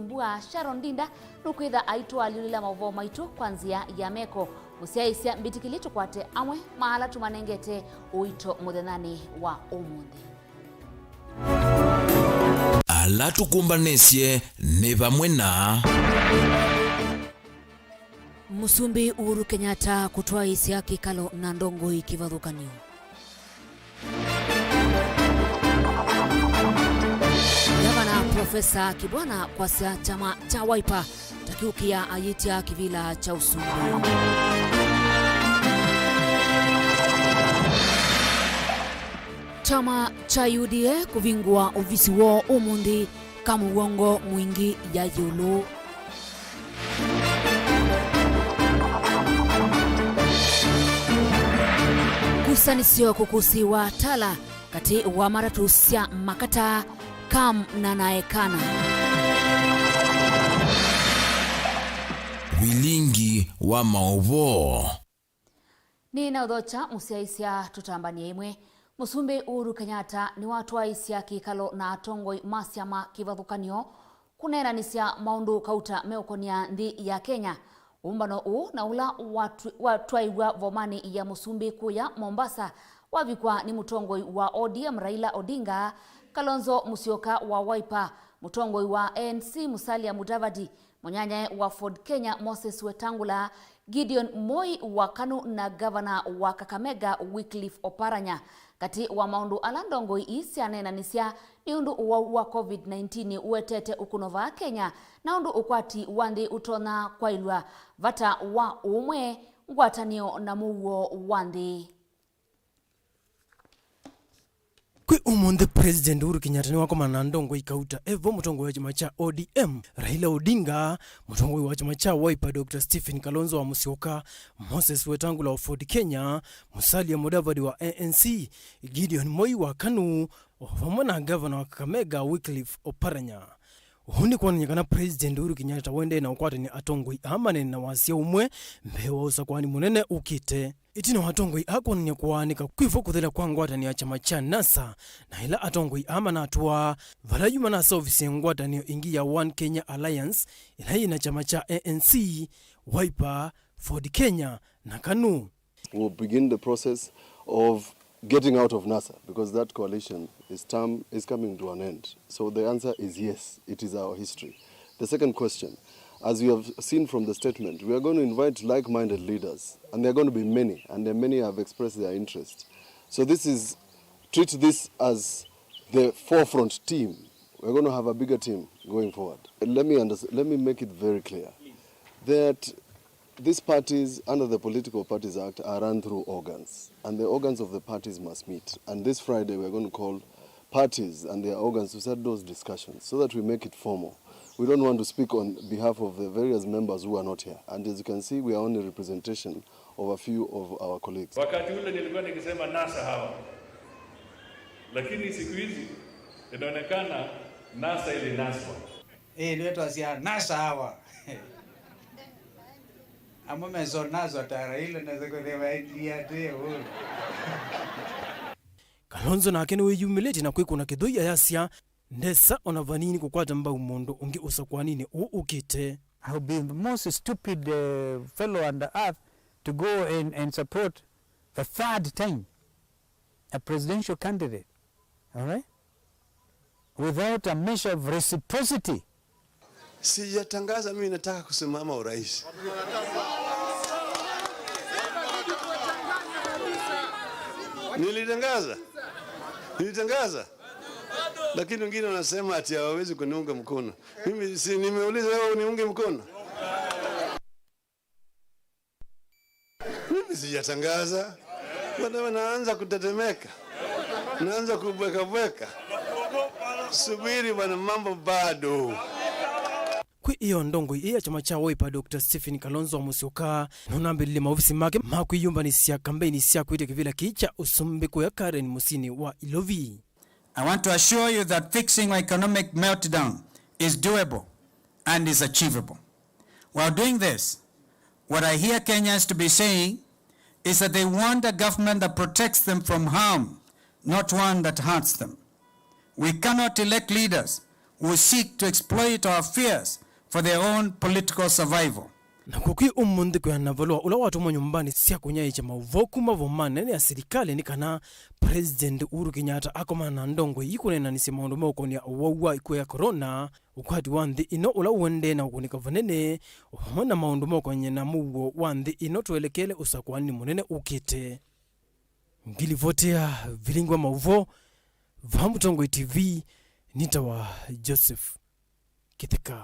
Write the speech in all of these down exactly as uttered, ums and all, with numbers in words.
Mbua, Sharon Ndinda nũkwĩtha aitũalyũlĩla maũvoo maitũ kwa nzĩa ya meko. Mũsyaĩĩsya mbĩtĩkĩlye tũkwate amwe ma ala tũmanengete ũito mũthenyanĩ wa ũmũnthĩ. Ala tũkũmbanĩsye nĩ vamwe na Mũsumbĩ Uhuru Kenyatta kũtwaĩĩsya kĩkalo na ndongoi kĩvathũkany'o. Ngavana Profesa Kibwana kwasya kyama kya Wiper ta kĩũkĩa ayĩtya kĩvĩla kya ũsumbĩ. Kyama kya U D A kũvingũa ovisi woo ũmũnthĩ ka mũw'ongo mwingĩ ya ĩũlũ. Kusanĩsyo kũkũsĩĩwa Tala katĩ wa matatũ sya Makata, Kam na Naekana. Vilingi wa maũvoo. Nĩnaũthokya mũsyaĩĩsya tũtambanie ĩmwe. Mũsumbĩ Uhuru Kenyatta nĩwatwaĩĩsya kĩkalo na atongoi ma syama kĩvathũkany'o kũneenanĩsya maũndũ kauta meũkonĩa nthĩ ya Kenya. Ũmbano ũũ na ũla watw-, watwaĩw'a vomanĩ ya mũsumbĩ kũya Mombasa wavikwa nĩ mũtongoi wa O D M Raila Odinga, Kalonzo Musyoka wa Wiper, mũtongoi wa A N C Musalia Mudavadi, mũnyanyae wa Ford Kenya Moses Wetangula, Gideon Moi wa KANU na ngavana wa Kakamega Wycliffe Oparanya. Katĩ wa maũndũ ala ndongoi ii syaneenanĩsya nĩ ũndũ ũwau wa covid nineteen ũetete ũkũno vaa Kenya, na ũndũ ũkwati wa nthĩ ũtonya kwaĩlw'a, vata wa ũũmwe, ngwatanĩo na mũuo wa nthĩ. Kwĩ ũmũnthĩ, President Uhuru Kenyatta nĩwakomana na ndongoi kauta, e vo mũtongoi wa kyama kya O D M Raila Odinga, mũtongoi wa kyama kya Wiper Doctor Stephen Kalonzo wa Musyoka, Moses Wetangula wa Ford Kenya, Musalia Mudavadi wa A N C, Gideon Moi wa KANU, o vamwe na ngavana wa Kakamega Wycliffe Oparanya. Ũu nĩ kwonany'a kana President Uhuru Kenyatta waendee na ũkwatany'a atongoi aa maneene na wasya ũmwe mbee wa ũsakũani mũnene ũkĩte. Ĩtina wa atongoi aa kwonany'a kũaanĩka kwĩ vo kũthela kwa ngwatanĩo ya kyama kya NASA, na ĩla atongoi aa manatũaa, vala yu manaseũvisye ngwatanĩo ĩngĩ ya One Kenya Alliance, ĩla yĩ na kyama kya A N C, Wiper, Ford Kenya, na KANU. We'll begin the process of getting out of NASA, because that coalition is term, is coming to an end. So the answer is yes, it is our history. The second question, as you have seen from the statement, we are going to invite like-minded leaders, and there are going to be many, and there many have expressed their interest. So this is, treat this as the forefront team. We're going to have a bigger team going forward. Let me unders-, let me make it very clear that these parties under the Political Parties Act are run through organs, and the organs of the parties must meet. And this Friday, we're going to call parties and their organs to start those discussions so that we make it formal. We don't want to speak on behalf of the various members who are not here. And as you can see, we are only representation of a few of our colleagues. Wakati ule nilikuwa nikisema NASA hawa, lakini siku hizi inaonekana NASA ilinaswa. Ĩĩ, nĩwe twasya NASA hawa. Amwe mesonaswa ta Raila na sekũthĩwa ĩndĩ atĩ Uhuru. Kalonzo nake nĩwĩyumĩlĩtye na kwĩkũna kĩthũi ayasya ndesa ona vanini kũkwata mbau mũndũ ũngĩ ũsakũaninĩ ũũ ũkĩte. I would be the most stupid, uh, fellow on the earth to go and, and support a third time a presidential candidate, all right, without a measure of reciprocity. Sijatangaza mimi nataka kusimama urais. Nilitangaza? Nilitangaza? Lakini wengine wanasema ati hawawezi kuniunga mkono. Mimi si nimeuliza wewe uniunge mkono? Mimi sijatangaza. Bwana, naanza kutetemeka. Naanza kubwekabweka. Subiri bwana, mambo bado. Kwĩ ĩyo, ndongoi ĩĩ ya kyama kya Wiper, Doctor Stephen Kalonzo Musyoka, nũnambĩlĩlye maovisi make ma kwĩyũmbanĩsya kambeini sya kwĩtya kĩvĩla kĩĩ kya ũsumbĩ kũya Karen mũsyĩnĩ wa Ilovi. I want to assure you that fixing our economic meltdown is doable and is achievable. While doing this, what I hear Kenyans to be saying is that they want a government that protects them from harm, not one that hurts them. We cannot elect leaders who seek to exploit our fears for their own political survival. Na kũkwĩ ũmũnthĩ kwĩana na valũa ũla watũmwa nyũmbanĩ sya kũnyaĩĩkya maũvoo kuma vomanĩ nene ya silikalĩ nĩ kana President Uhuru Kenyatta akomana na ndongoi ii kũneenanĩsya maũndũ meũkonĩa ũwau wa ĩkw'ũ ya corona, ũkwati wa nthĩ ĩno ũla ũendee na ũkũnĩka vanene, o vamwe na maũndũ meũkonany'a na mũuo wa nthĩ ĩno twelekele ũsakũanĩ mũnene ũkĩte. Ngilivoti ya vilingi wa maũvoo va Mũtongoi T V, nĩtawa Joseph Kĩtheka.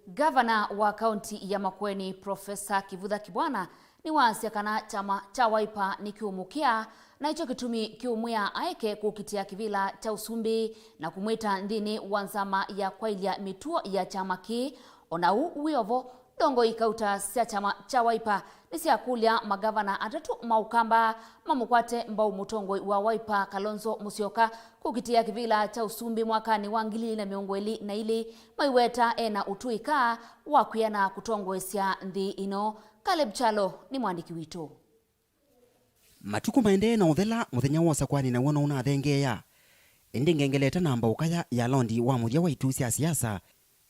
Ngavana wa kaunti ya Makueni, Profesa Kivutha Kibwana, nĩwaasya kana kyama kya Wiper nĩkĩũmũkĩa, na ĩkyo kĩtumi kĩũmwĩa aeke kũkitĩa kĩvĩla kya ũsumbĩ na kũmwĩta nthĩnĩ wa nzama ya kwaĩlya mĩtuo ya kyama kĩĩ. O na ũu wĩ o vo, ndongoi kauta sya kyama kya Wiper nĩsyakũlya magavana atatũ ma Ũkamba mamũkwate mbau mũtongoi wa Wiper, Kalonzo Musyoka, kũkitĩa kĩvĩla kya ũsumbĩ mwakanĩ wa ngili ilĩ na mĩongo ĩlĩ na ilĩ, maiweta e na ũtũĩka wa kwĩana kũtongoesya nthĩ ĩno. Caleb Kyalo nĩ mwandĩki witũ. Matukũ maendee na ũthela, mũthenya wa ũsakũani naw'o no ũnathengeea. Ĩndĩ ngengeleta namba ũkaya ya laundi wa mũthya wa itũ sya siasa,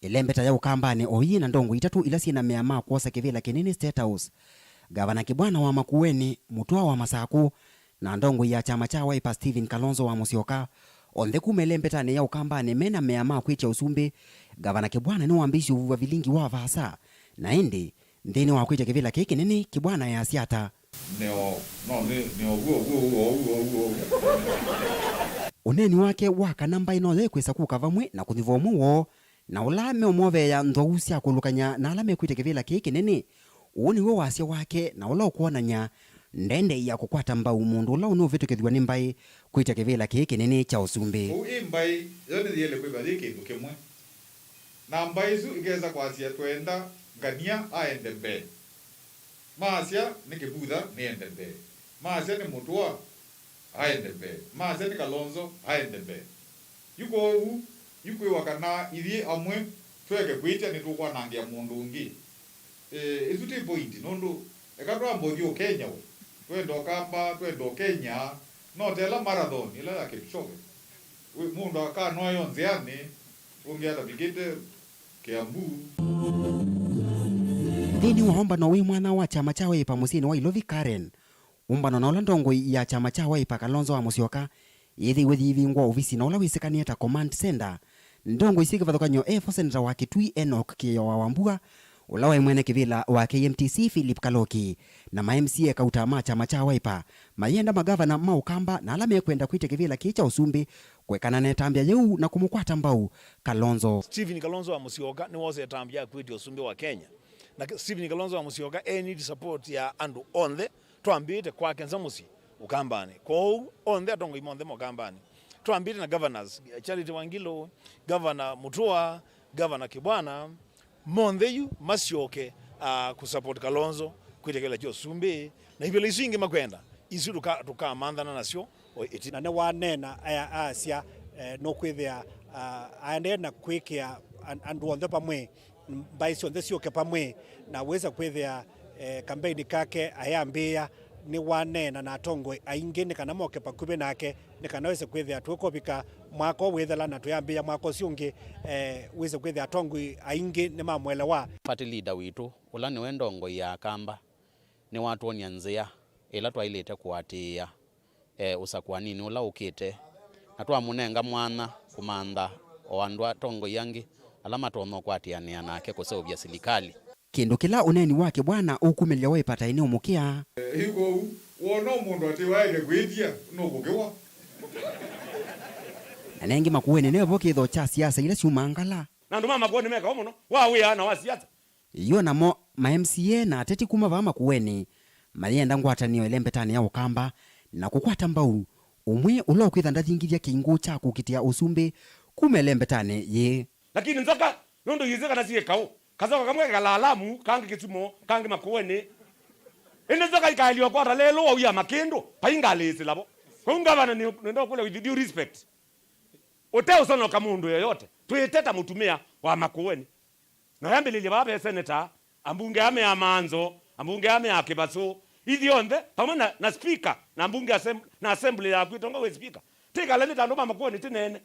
ĩlembeta ya Ũkambanĩ o ĩĩ na ndongoi itatũ ila syĩ na mea ma kwosa kĩvĩla kĩnene State House. Gavana Kibwana wa Makueni, Mũtua wa Masakũ, na ndongoi ya kyama kya Wiper Stephen Kalonzo wa Musyoka, onthe kuma ĩlembetanĩ ya Ũkambanĩ me na mea ma kwĩtya ũsumbĩ. Gavana Kibwana nĩwambĩĩisye ũvuv'a vilingi wa vaasa, na ĩndĩ nthĩnĩ wa kwĩtya kĩvĩla kĩĩ kĩnene, Kibwana easya ata? Nĩo, no, nĩ, nĩo w'o, w'o, w'o, w'o, w'o. Ũneeni wake wa kana mbaĩ noyo ĩkwĩsa kũka vamwe na kũthi vomwe woo, na ũla meũmoveea nthwau sya kũlũkany'a na ala mekwĩtya kĩvĩla kĩĩ kĩnene. Ũũ nĩw'o wasya wake, na ũla ũkwonany'a ndendei ya kũkwata mbau mũndũ ũla ũnũvĩtũkĩthw'a nĩ mbaĩ kwĩtya kĩvĩla kĩĩ kĩnene kya ũsumbĩ. Ũu ĩ mbaĩ, yo nĩyĩele kwĩthwa yĩ kĩndũ kĩmwe. Na mbaĩ isu ikesa kwasya, "Twenda Ngania aende mbee." Maasya nĩ Kĩvutha nĩende mbee. Maasya nĩ Mũtua aende mbee. Maasya nĩ Kalonzo aende mbee. Yu kwoou, yu kwĩwa kana ithyĩ amwe tweke kwĩtya nĩtũkwanangĩa mũndũ ũngĩ. Ĩ, ĩsu ti point, nũndũ eka twambe ũthyũũke Kenya we. Twenda Ũkamba, twenda Kenya, no tela marathon ĩla ya Kipchoge. Wĩ, mũndũ akanoa yo nzĩanĩ, ũngĩ atavikĩte Kiambu. Nthĩnĩ wa ũmbano wĩ mwanya wa kyama kya Wiper mũsyĩnĩ wa Ilovi, Karen, ũmbano na ũla ndongoi ya kyama kya Wiper Kalonzo wa Musyoka yĩthĩiwe yĩivingwa ovisi na ũla wĩsĩkanĩe ta Command Center, ndongoi syĩ kĩvathũkany'o e vo seneta wa Kitui Enoch Kĩyoa Wambua, ũla waĩ mwene kĩvĩla wa K M T C Philip Kaloki, na ma M C A kauta ma kyama kya Wiper mayenda magavana ma Ũkamba na ala mekwenda kwĩtya kĩvĩla kĩĩ kya ũsumbĩ kwekana na ĩtambya yĩu na kũmũkwata mbau Kalonzo. Stephen Kalonzo wa Musyoka nĩwosa ĩtambya ya kwĩtya ũsumbĩ wa Kenya. Na Stephen Kalonzo wa Musyoka e need support ya andũ onthe, twambĩĩte kwake nza mũsyĩ Ũkambanĩ. Kwoou onthe atongoi monthe ma Ũkambanĩ, twambĩĩte na governors, Charity Wangilu, Governor Mutua, Governor Kibwana, monthe yu masyoke, ah, kũsupport Kalonzo kwĩtya kĩvĩla kya ũsumbĩ, na ivĩla isu ingĩ makwenda, isu tũka-, tũkamanthana nasyo o ĩtina. Na nĩwaneena aya asya, eh, nũkwĩthĩa, ah, aendee na kwĩkĩa an-, andũ onthe vamwe, mbaĩ syonthe syũke vamwe, na wĩsa kwĩthĩa, eh, kambeini kake ayambĩĩa nĩwaneena na atongoi aingĩ nĩ kana moke vakuvĩ nake, nĩ kana wĩse kwĩthĩa tũkũvika mwaka ũũ wĩthela na tũyambĩĩa mwaka ũsu ũngĩ, eh, wĩse kwĩthĩa atongoi aingĩ nĩmamũelewa. Party leader witũ, ũla nĩwe ndongoi ya Akamba, nĩwatwonia nzĩa ĩla twaĩlĩte kũatĩĩa, eh, ũsakũaninĩ ũla ũkĩte, na twamũnenga mwanya kũmantha o andũ atongoi angĩ ala matonya ũkwatĩanĩa nake kũseũvya silikalĩ. Kĩndũ kĩla ũneeni wa Kibwana ũkumĩlya Wiper taĩ nĩũmũkĩa. Ĩ kwoou, wona mũndũ atĩ waĩle kwĩtya, nũkũkĩwa. Na nengĩ Makueni nevo kĩtho kya siasa ila syumaa ngala. Na andũ ma Makueni me kaũ mũno wa wĩa na wa siasa. Yo namo ma M C A na ateti kuma vaa Makueni mayenda ngwatanĩo ĩlembetanĩ ya Ũkamba na kũkwata mbau ũmwe ũla ũkwĩtha ndathingithya kĩngũ kya kũkitĩa ũsumbĩ kuma ĩlembetanĩ yĩĩ. Lakini nzoka, nũndũ yĩsĩ kana syĩ kaũ, kazoka kamwe kekalaalamu, kangĩ Kĩsumo, kangĩ Makueni. Ĩndĩ nzoka ikaĩlĩwa kwata lelũ wau ya makĩndũ, paingalĩĩsĩla vo. Kwoou ngavana nĩ, nĩndokũlya with due respect, ũteũsonoka mũndũ yoyote, twĩte ta mũtumĩa wa Makueni. Na yambĩlĩlye vaa ve seneta, ambunge ame a Manzo, ambunge ame a Kĩvasũ, ithyonthe, vamwe na, na speaker, na ambunge asem-, na assembly yaku ĩtongoew'e nĩ speaker. Tĩkale nĩ ta andũ ma Makueni tĩneene.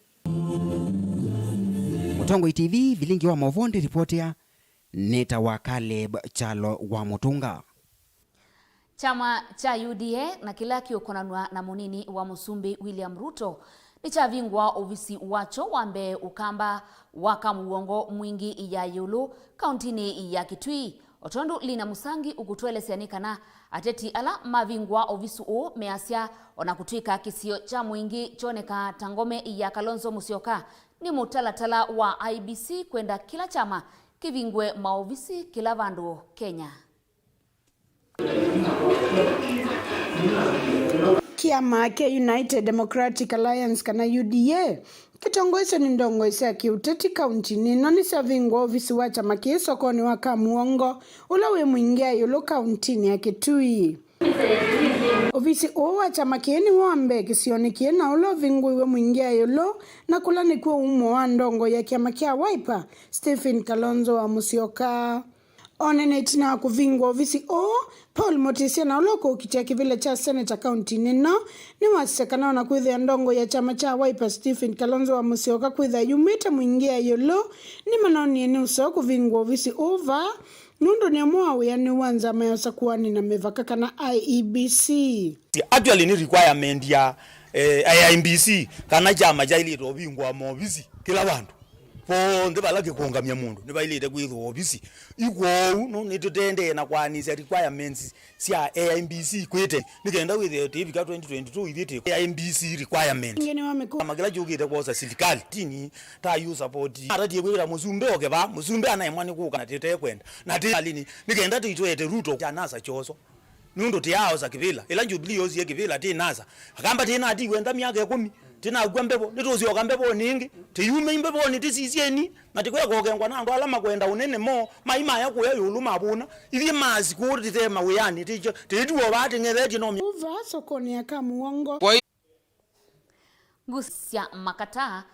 Tongoi T V, vilingi wa maũvoo ndĩripotea, nĩtawa Caleb Kyalo wa Mũtũnga. Kyama kya U D A na kĩla kĩũkonanw'a na mũnini wa mũsumbĩ William Ruto nĩkyavingũa ovisi wakyo wa mbee Ũkamba wa Kamũongo Mwingĩ ya ĩũlũ kauntinĩ ya Kitui. O tondũ Lina Musangi ũkũtũelesya nĩ kana ateti ala mavingũa ovisi ũũ measya o na kũtw'ĩka kĩsio kya Mwingĩ kyonekaa ta ngome ya Kalonzo Musyoka, nĩ mũtalatala wa I E B C kwenda kĩla kyama kĩvingũe maovisi kĩla vandũ Kenya. Kĩama kya United Democratic Alliance kana U D A kĩtongoesye nĩ ndongoi sya kĩũteti kauntinĩ ĩno nĩsyavingũa ovisi wa kyama kĩĩ sokonĩ wa Kamũongo ũla wĩ Mwingĩ ya ĩũlũ kauntinĩ ya Kitui. Ovisi ũũ wa kyama kĩĩ nĩw'o wa mbee kĩsionĩ kĩĩ na ũla ũvingũiwe Mwingĩ ya ĩũlũ, na kũla nĩkw'o umo wa ndongoi ya kyama kya Wiper, Stephen Kalonzo wa Musyoka. O na ĩtina wa kũvingũa ovisi ũũ, Paul Mutisya na ũla ũkũkitĩa kĩvĩla kya seneta kauntinĩ ĩno nĩwasisya kana o na kwĩthĩa ndongoi ya kyama kya Wiper Stephen Kalonzo wa Musyoka kwĩthĩa yumĩte Mwingĩ ya ĩũlũ, nĩmanonie nĩ ũseo kũvingũa ovisi ũũ vaa nũndũ nĩ ũmwe wa wĩanĩu wa nzama ya ũsakũani na mĩvaka kana I E B C. Actually nĩ requirement ya eh, I E B C kana kyama kyaĩlĩte ũvingũa maovisi kĩla vandũ. Vonthe vala kĩkũngamya mũndũ nĩvaĩlĩte kwĩthĩwa ovisi. Yu kwoou nũ nĩtũtendee na kwanĩsya requirements sya A I B C kwĩte nĩ kenda wĩthĩe tĩvika twenty twenty-two ithyĩ tĩ A I B C requirement. Ĩngĩ nĩ wa mĩkũ. Kyama kĩla kyũkĩte kwosa silikalĩ tini ta yu support. Atatie kwĩkĩla mũsumbĩ oke vaa, mũsumbĩ anaemwa nĩ kũka na tĩtekwenda. Na tĩ alini nĩ kenda tũitwete Ruto kya nasa kyoso. Nũndũ tĩyaaosa kĩvĩla. Ĩla Jubilee yoosie kĩvĩla tĩ nasa, Akamba tĩnatiwe nza myaka ĩkũmi, tĩnakw'a mbevo, nĩtũsyoka mbevonĩ ĩngĩ, tĩyume imbevonĩ tĩsisyeni, na tĩkweka ũkengwa na andũ ala makwenda ũnene moo, mai maya kũya ĩũlũ mavũna. Ithyĩ maasi kũũ tĩte mawĩanĩ, tĩtw'o vaa tĩng'ethetye no mya. Ũva sokonĩ ya Kamũongo. Ngũsya makata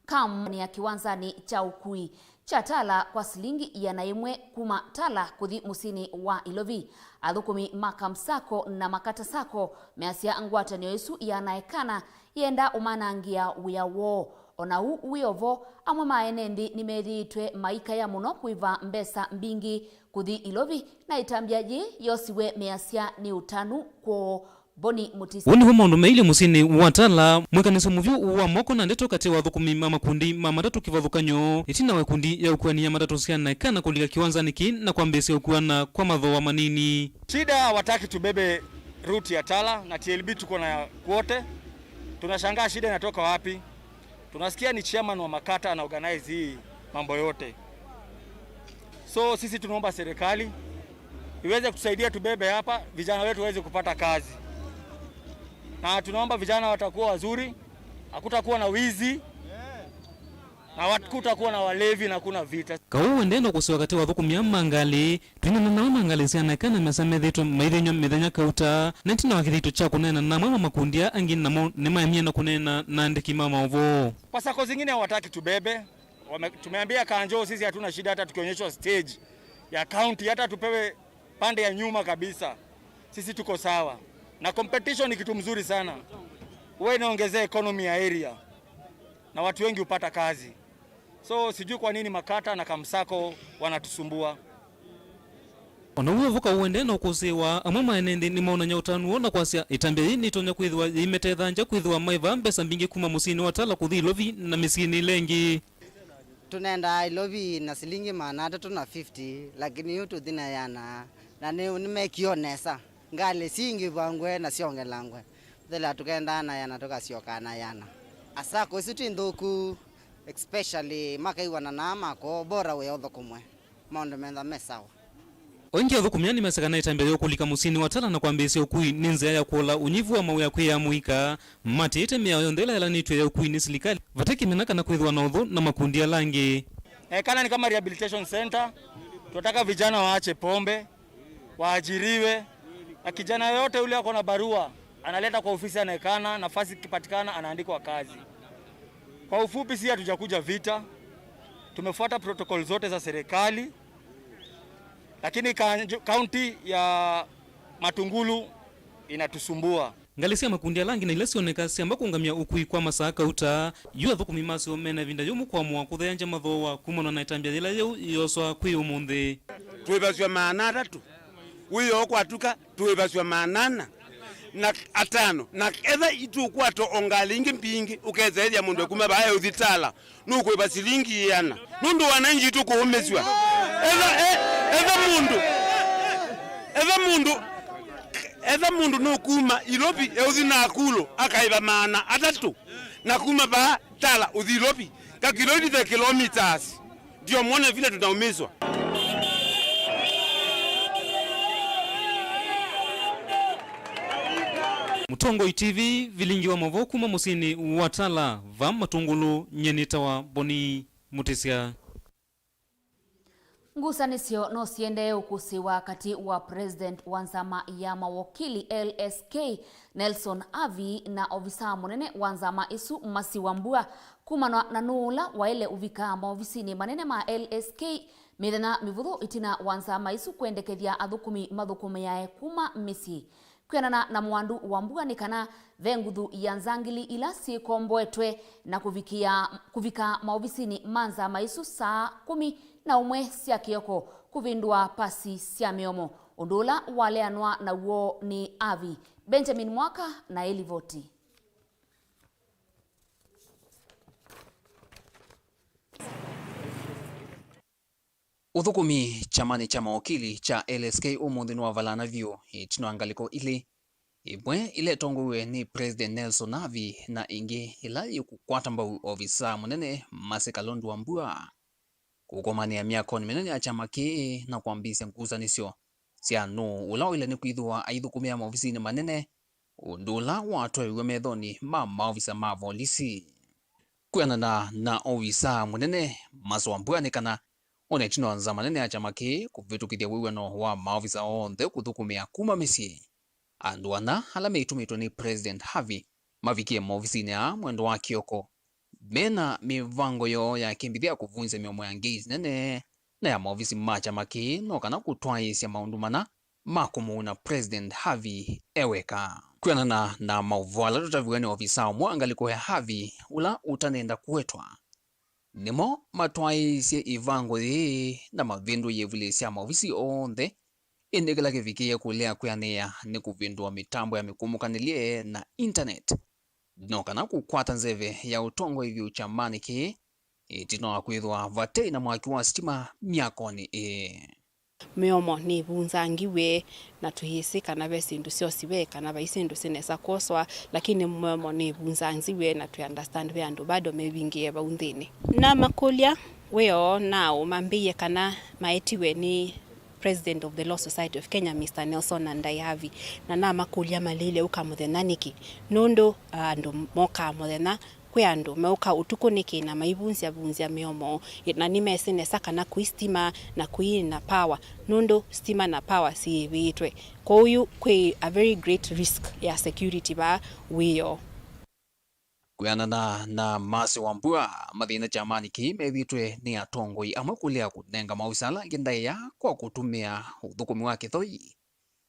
kamũnĩa kĩwanzanĩ kya ũkui kya Tala kwa silingi ĩana yĩmwe kuma Tala kũthi mũsyĩnĩ wa Ilovi. Athũkũmi ma Kam Sacco na Makata Sacco measya ngwatanĩo ĩsu ya anaekana yĩenda ũmanangĩa wĩa woo. O na ũu wĩ o vo, amwe ma ene nthĩ nĩmethĩĩtwe maikaya mũno kũĩva mbesa mbingĩ kũthi Ilovi, na ĩtambya yĩĩ yosiwe measya nĩ ũtanu kwoo. Boni Mutisi. Ũũ nĩw'o maũndũ mailye mũsyĩnĩ wa Tala, mwĩkanĩsyo mũvyũ wa moko na ndeto katĩ wa athũkũmi ma makundi ma matatũ kĩvathũkany'o, ĩtina wa ĩkundi ya ũkuani ya matatũ sya anaekana kũlika kĩwanzanĩ kĩĩ na kwambĩĩsya ũkuana kwa mathooa manini. Shida hawataki tubebe route ya Tala na T L B tuko na kwote. Tunashangaa shida inatoka wapi? Tunasikia ni chairman wa Makata ana organize hii mambo yote. So sisi tunaomba serikali iweze kutusaidia tubebe hapa, vijana wetu waweze kupata kazi. Na tunaomba vijana watakuwa wazuri, hakutakuwa na wizi, na hakutakuwa na walevi na hakuna vita. Kaũ ũendee na kũsewa katĩ wa athũkũmi aa ma ngalĩ, twĩnana nao na ngalĩ sya anaekana mesa methĩĩtwe maithĩnywa mĩthenya kauta, na ĩtina wa kĩthito kya kũneena na amwe ma makundi aa angĩ namo nĩmaemie na kũneena na andĩki ma maũvoo. Kwa sacco zingine hawataki tubebe, wame-, tumeambia Kanjo sisi hatuna shida hata tukionyeshwa stage ya county, hata tupewe pande ya nyuma kabisa. Sisi tuko sawa. Na competition ni kitu mzuri sana. Huwa inaongezea economy ya area. Na watu wengi hupata kazi. So sijui kwa nini Makata na Kam Sacco wanatusumbua. O na w'o ũvoka ũendee na ũkũsĩĩwa, amwe ma ene nthĩ nĩmaonany'a ũtanu woo na kwasya ĩtambya yĩĩ nĩtonya kwĩthĩwa yĩimetethangya kwĩthĩwa maĩva mbesa mbingĩ kuma mũsyĩnĩ wa Tala kũthi Ilovi na mĩsyĩnĩ ĩla ĩngĩ. Tũnendaa Ilovi na silingi maana atatũ na fifty, lakini yu tũthi na ĩana, na nĩ, nĩmekie o nesa. Ngalĩ siingĩvangwe na syongelangwe. Tũthela tũkendaa na ĩana tũkasyokaa na ĩana. A sacco isu ti nthũku, especially makaiwana na mako, bora wĩa ũthũkũmwe. Maũndũ methwa me sawa. O ĩngĩ athũkũmi aa nĩmesĩ kana ĩtambya ya ũkũlika mũsyĩnĩ wa Tala na kwambĩĩsya ũkui nĩ nzĩa ya kũola ũnyivu wa mawĩa kwĩ amũika, matiĩte mĩao yonthe ĩla yalanĩtw'e ya ũkui nĩ silikalĩ, vate kĩmena kana kwĩthĩwa na ũthũ na makundi ala angĩ. Anaekana ni kama rehabilitation center, tunataka vijana waache pombe, waajiriwe, na kijana yoyote yule ako na barua analeta kwa ofisi ya Anaekana, nafasi ikipatikana anaandikwa kazi. Kwa ufupi, si hatujakuja vita, tumefuata protocol zote za serikali, lakini ka-, kaunti ya Matungulu inatusumbua. Ngalĩ sya makundi ala angĩ na ila syoneka syamba kũũngamya ũkui kwa masaa kauta, yu athũkũmi masyo mena ĩvinda yũmũ kũamũa kũtheangya mathooa kumana na ĩtambya yĩla yĩu yĩoswa kwĩ ũmũnthĩ. Twĩvasw'a maana atatũ, wĩoo kwatuka twĩvasw'a maana ana na atano, na etha itũkwata o ngalĩ ingĩ mbingĩ, ũkesa ethĩa mũndũ ekuma vaa eũthi Tala, nũkwĩva silingi ĩana nũndũ wananchi tũkũũmĩsw'a. Etha, e-, etha mũndũ, etha mũndũ, etha mũndũ nũkuma Ilovi eũthi Nakuru akaĩva maana atatũ, na kuma vaa Tala ũthi Ilovi, kakilomita kilometers, ndio mwone vile tunaumizwa. Mũtongoi T V, vilingi wa maũvoo kuma mũsyĩnĩ wa Tala, va Matũngũlũ, nyie nĩtawa Boni Mũtĩsya. Ngusanĩsyo no siendee ũkũsĩĩwa katĩ wa president wa nzama ya mawokili L S K, Nelson Havi, na ovisaa mũnene wa nzama ĩsu, Mercy Wambua, kumana na nũũ ũla waĩle ũvika maovisinĩ manene ma L S K mĩthenya mĩvũthũ ĩtina wa nzama ĩsu kwendekethya athũkũmi mathũkũmĩae kuma mĩsyĩ. Kwĩanana na Mwandu Wambua nĩ kana ve nguthu ya nzangili ila syĩkomboetwe na kũvikĩa, kũvika maovisinĩ ma nzama ĩsu saa kũmi na ũmwe sya kĩoko kũvĩndũa pasi sya mĩomo, ũndũ ũla waleanwa naw'o nĩ Havi. Benjamin Mwaka na ĩlivoti. Ũthũkũmi kyamanĩ kya mawokili kya L S K ũmũnthĩ nĩwavalana vyũ ĩtina wa ngalĩko ilĩ, ĩmwe ĩla ĩtongoew'e nĩ President Nelson Havi na ĩngĩ ĩla yĩkũkwata mbau ovisaa mũnene Mercy Kalondu Wambua, kũkomanĩa myakonĩ mĩnene ya kyama kĩĩ na kwambĩĩsya ngusanĩsyo sya nũũ ũla waĩle nĩ kwĩthĩwa aithũkũmĩa maovisinĩ manene, ũndũ ũla watwaĩw'e methonĩ ma maovisa ma volisi. Kwĩanana na ovisaa mũnene Mercy Wambua nĩ kana, o na ĩtina wa nzama nene ya kyama kĩĩ kũvĩtũkĩthya wĩw'ano wa maovisa onthe kũthũkũmĩa kuma mĩsyĩ, andũ ana ala meitũmĩtwe nĩ President Havi mavikie maovisinĩ aa mwendo wa kĩoko, mena mĩvango yoo ya kĩmbithĩ ya kũvunzya mĩomo ya ngei nene na ya maovisi ma kyama kĩĩ, no kana kũtwaĩĩsya maũndũ mana ma kũmũuna President Havi e weka. Kwĩanana na maũvoo ala tũtaviw'e nĩ ovisaa ũmwe wa ngalĩko ya Havi ũla ũtanenda kũwetwa, nĩmo matwaĩĩsye ĩvango yĩĩ na mavĩndũie ivuli sya maovisi onthe, ĩndĩ kĩla kĩvikĩie kũlea kwĩanĩĩa nĩ kũvĩndũa mĩtambo ya mĩkũmũkanĩlye na intaneti, no kana kũkwata nzeve ya ũtongoi vyũ kyamanĩ kĩĩ, ĩtina wa kwĩthwa vate na mwaki wa sitima myakonĩ ĩĩ. Mĩomo nĩvunzangiw'e, na tũyĩsĩ kana ve syĩndũ syosiwe, kana vai syĩndũ sinesa kwoswa, lakini mĩomo nĩvunzangiw'e, na tũ understand ve andũ bado mevingĩe vau nthĩnĩ. Namakũlya wĩoo naũ, mambĩie kana maetiwe nĩ President of the Law Society of Kenya, Mister Nelson Nandai Havi, na namakũlya maleile ũka mũthenya nĩkĩ, nũndũ andũ mokaa mũthenya, kwĩ andũ meũka ũtukũ nĩkĩ na maivunzya vunzya mĩomo, na nĩmesĩ nesa kana kũi stima na kũi na power, nũndũ stima na power syĩvĩtwe. Kwoou yu kwĩ a very great risk ya security vaa wĩoo. Kwĩanana na Mercy Wambua, mathĩna kyamanĩ kĩĩ methĩĩtwe nĩ atongoi amwe kũlea kũnenga maovisa ala angĩ ndaĩa kwa kũtũmĩa ũthũkũmi wa kĩthoi,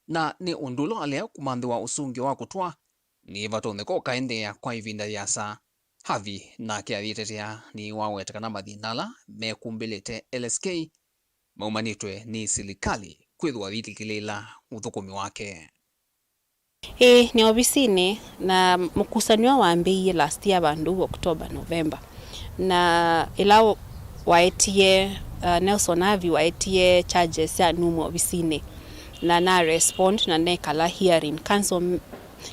na nĩ ũndũ ũla walea kũmanthĩwa ũsũngĩo wa kũtw'a nĩ vatonyeka ũkaendeea kwa ĩvinda yĩasa. Havi nake ayĩtetea nĩwaweta kana mathĩna ala mekumbĩlĩte L S K maumanĩtwe nĩ silikalĩ kwĩthĩwa yĩlikĩlĩĩla ũthũkũmi wake. Ĩĩ, nĩ ovisinĩ, na mũkusanĩo wambĩĩie last year vandũ October, November. Na ĩla waetie, uh, Nelson Havi waetie charges sya numwa ovisinĩ, na na respond na nekala hearing counsel m-,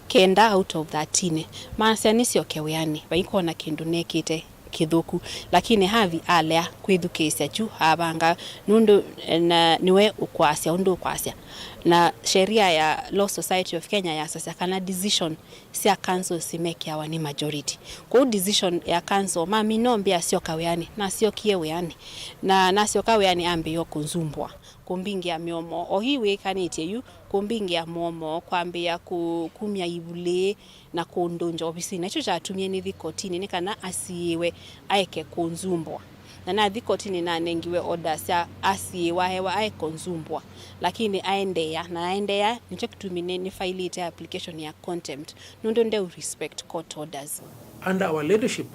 kenda out of thirteen. Maasya nĩsyoke wĩanĩ, vaikona kĩndũ nekĩte kĩthũku, lakini Havi alea kwĩthukĩĩsya kyu avanga, nũndũ, eh, na nĩwe ũkwasya ũndũ ũkwasya. Na sheria ya Law Society of Kenya yasasya kana decision sya council simekĩawa nĩ majority. Kwoou decision ya council, mamina ũmbĩa syoka wĩanĩ, nasyokie wĩanĩ. Na nasyoka wĩanĩ, ambĩĩo kũnzumbũa, kũmbingĩa mĩomo. O yu wĩkanĩtye yu, kũmbingĩa mũomo, kwambĩĩa kũ-, kumya ivulĩ, na kũndũngya ovisinĩ. Nakyo kyatumie nĩthi kotinĩ nĩ kana asiĩĩwe aeke kũnzumbũa. Na nathi kotini nanengiwe orders ya asiĩwa ewa ae consumbwa, lakini aendeea na aendeea, nĩkyo kĩtumi nĩ, nĩfailĩte application ya contempt, nũndũ ndeu respect court orders. Under our leadership,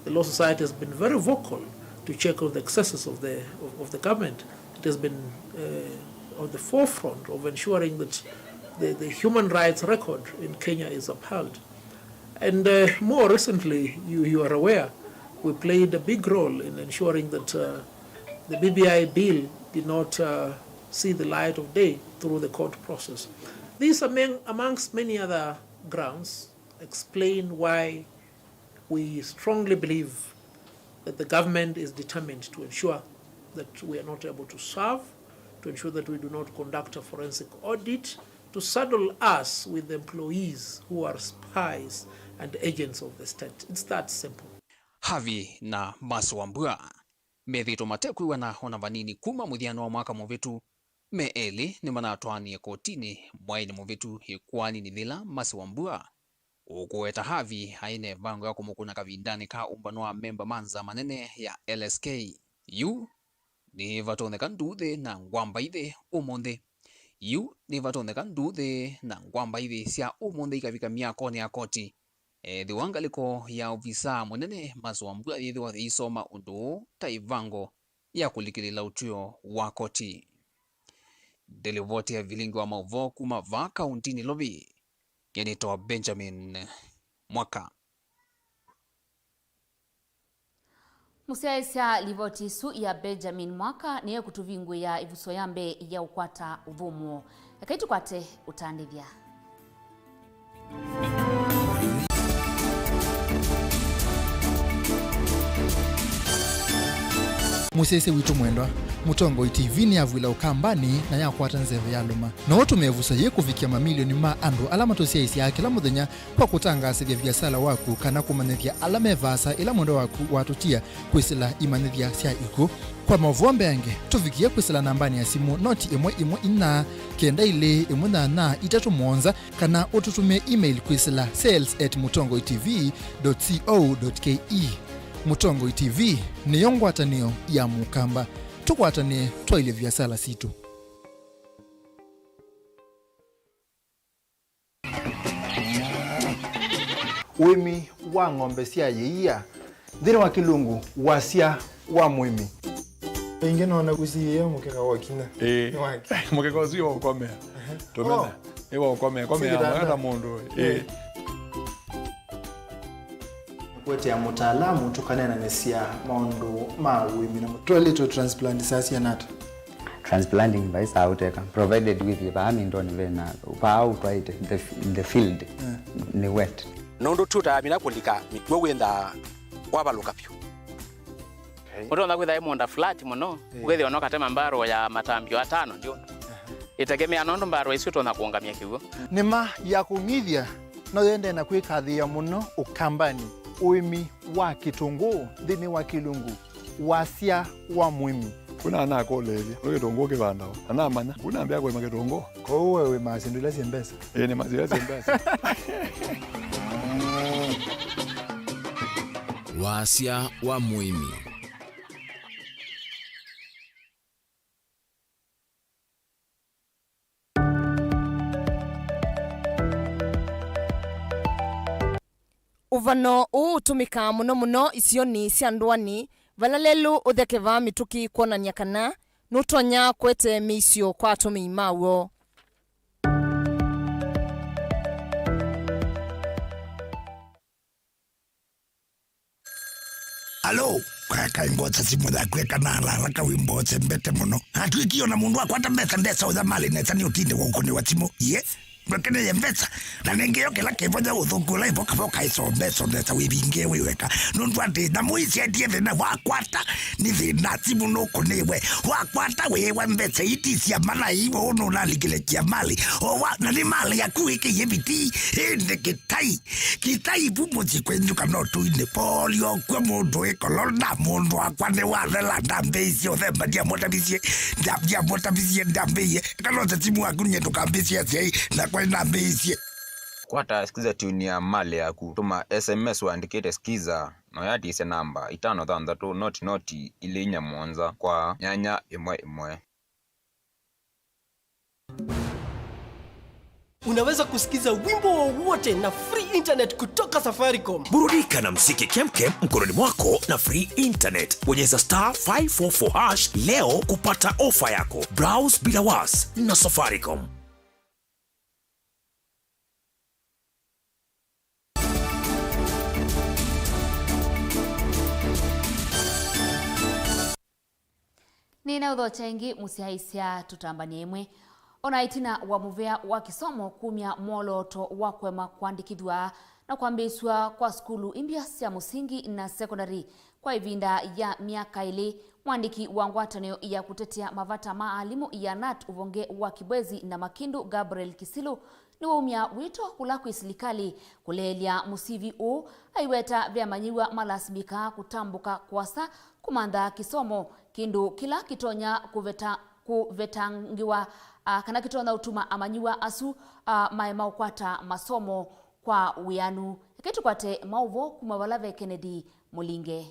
the Law Society has been very vocal to check on the excesses of the, of, of the government. It has been, uh, on the forefront of ensuring that the, the human rights record in Kenya is upheld. And, uh, more recently, you, you are aware, we played a big role in ensuring that, uh, the B B I bill did not, uh, see the light of day through the court process. This, among, amongst many other grounds, explain why we strongly believe that the government is determined to ensure that we are not able to serve, to ensure that we do not conduct a forensic audit, to saddle us with employees who are spies and agents of the state. It's that simple. Harvey na Mercy Wambua methĩĩtwe matekwĩw'ana o na vanini kuma mũthyanĩ wa mwaka mũvĩtu. Me elĩ nĩmanatwaanie kotinĩ mwaĩnĩ mũvĩtu ĩkoaninĩ yĩla Mercy Wambua ũkũweta Harvey aĩ na ĩvango ya kũmũkũna kavindanĩ ka ũmbano wa amemba ma nzama nene ya L S K. Yu nĩvatonyeka nduuthĩ na ngwamba ithi ũmũnthĩ. Yu nĩvatonyeka nduuthĩ na ngwamba ithi sya ũmũnthĩ ikavika myakonĩ ya koti. Ethĩwa ngalĩko ya ovisaa mũnene Mercy Wambua yĩthĩwa yĩisoma ũndũ ũũ ta ĩvango ya kũlikĩlĩĩla ũtw'ĩo wa koti. Ndelivoti ya vilingi wa maũvoo kuma vaa kauntinĩ Lovi, nĩnĩtawa Benjamin Mwaka. Mũsyaĩĩsya livoti ĩsu ya Benjamin Mwaka nĩyekũtũvingũĩa ĩvuso ya mbee ya ũkwata ũthũmũo. Ekai tũkwate ũtandĩthya. Mũsyaĩĩsya witũ mwendwa, Mũtongoi T V nĩyavw'ĩla Ũkambanĩ na yakwata nzeve ya lũma. No ũtũmĩe ĩvuso yĩĩ kũvikĩa mamilioni ma andũ ala matũsyaĩĩsyaa kĩla mũthenya kwa kũtangaasĩthya viasala waku kana kũmanyĩthya ala me vaasa ĩla mwendwa waku watũtia kwĩsĩla imanyĩthya sya ikw'ũ. Kwa maũvoo mbeange, tũvikĩe kwĩsĩla nambanĩ ya simũ noti ĩmwe ĩmwe inya kenda ilĩ ĩmwe nyanya itatũ mũonza, kana ũtũtũmĩe email kwĩsĩla sales at mutongoi T V dot co dot K E. Mũtongoi T V nĩyo ngwatanĩo ya Mũkamba. Tũkwatanĩe twaĩlye viasala sitũ. Ũĩmi wa ng'ombe sya yĩia nthĩnĩ wa kĩlungu, wasya wa mũĩmi. Ĩngĩ noona ũsiĩĩa mũkeka wa kinya. Ĩĩ. Nĩ wake. Mũkeka ũsu wa ũkomea. Ehe. Tũmena. Oh. Ĩ wa ũkomea. Komea. Sikitanda. Mwata mũndũ. Ĩĩ. Ĩĩ. Kũetea mũtaalamu tũkaneenanĩsya maũndũ ma ũĩmi na mũtwaĩlĩtwe transplant saa siana ata? Transplanting vaisaa ũteka, provided wĩthĩe vaa mindonĩ vena, vaa ũtwaĩte, the, the field, eh, nĩ wet. Nũndũ tũtaa mina kũlika mĩkw'ũ wĩnthaa wavalũka vyũ. Okay. Ũtonya kwĩtha ĩ mũũnda flat mũno, eh, wĩthĩwa no katema mbarũ ya matambio atano ndyũna. Aha. Ĩtegemea nũndũ mbarũ ĩsu ĩtonya kũũngamya kĩw'ũ. Nĩma ya kũng'ithya no yendee na kwĩkathĩĩa mũno Ũkambanĩ, ũĩmi wa kĩtũngũũ nthĩnĩ wa kĩlungu, wasya wa mũĩmi. Kuna anakũlĩĩlya, nĩ kĩtũngũũ kĩvandawa? Na namanya, kuna ambĩa kũĩma kĩtũngũũ. Kwoou we wĩmaa syĩndũ ila syĩ mbesa? Ĩĩ, nĩmaa syĩndũ ila syĩ mbesa. Wasya wa mũĩmi. Ũvano ũũ ũtũmĩkaa mũno mũno isionĩ sya ndũanĩ, vala lelũ ũthekevaa mĩtũkĩ kwonany'a kana nũtonya kũete mĩisyo kwa atũmĩi maw'o. Alo, kakai mbosa simũ yaku eka na alala kawĩ mbosa mbete mũno. Atwĩkie ona mũndũ akwata mbesa ndesa ũya malĩ nesa nĩ ũtinde wa ũkũnĩwa simũ. Ye, ndwekeneye mbesa. Na nĩngĩ yo kĩla kĩvonya ũthũku ũla ĩvoka voka ĩso mbesa ndesa wĩvingie wĩ weka. Nũndũ atĩ nyamũ ici endie thĩna wakwata nĩ thĩna simũ nũkũnĩwe. Wakwata wĩwa mbesa iti cia mana iwe ũnũnalikĩle kia malĩ. Owa, na nĩ malĩ yaku wĩkĩie vitii. Ĩndĩ kĩtai. Kĩtai vu mũsyĩ kwenyu kana ũtũinĩ. Polio kw'o mũndũ wĩ kolona, mũndũ wakwa nĩ wathela, ndambĩĩisye ũthemba, ndiamũtavisye, ndia-, ndiamũtavisye, ndambĩĩie. Kana ũteti waku nyie ndũkambĩĩsye asyai, nakwa nĩnambĩĩisye. Kwata Skiza Tune ya malĩ yaku, tũma S M S ũandĩkĩte Skiza, na ũyatisye namba itano thanthatũ noti noti ilĩ inya mũonza kwa nyanya ĩmwe ĩmwe. Unaweza kusikiza wimbo wowote na free internet kutoka Safaricom. Burudika na mziki kemkem mkononi mwako na free internet. Bonyeza star five four four hash leo kupata ofa yako. Browse bila was na Safaricom. Nĩnaũthokya ĩngĩ mũsyaĩĩsya tũtambany'e ĩmwe. O na ĩtina wa mũvea wa kĩsomo kumya mwolooto wa kũema kũandĩkĩthw'a na kwambĩĩsw'a kwa sukulu imbya sya mũsingi na sekondalĩ kwa ĩvinda ya myaka ĩlĩ, mũandĩki wa ngwatanĩo ya kũtetea mavata ma alimũ ya nat ũvonge wa Kibwezi na Makindu, Gabriel Kisilu, nĩwaumya wĩto kũla kwĩ silikalĩ kũleelya mũsivi ũũ, aiweta ve amanyĩw'a malasimĩkaa kũtambũka kũasa kũmantha kĩsomo, kĩndũ kĩla kĩtonya kũveta-, kũvetangĩwa, a, kana kĩtonya ũtuma amanyĩw'a asu, a, maema ũkwata masomo kwa wĩanu. Eke tũkwate maũvoo kuma vala ve Kennedy Mũlinge.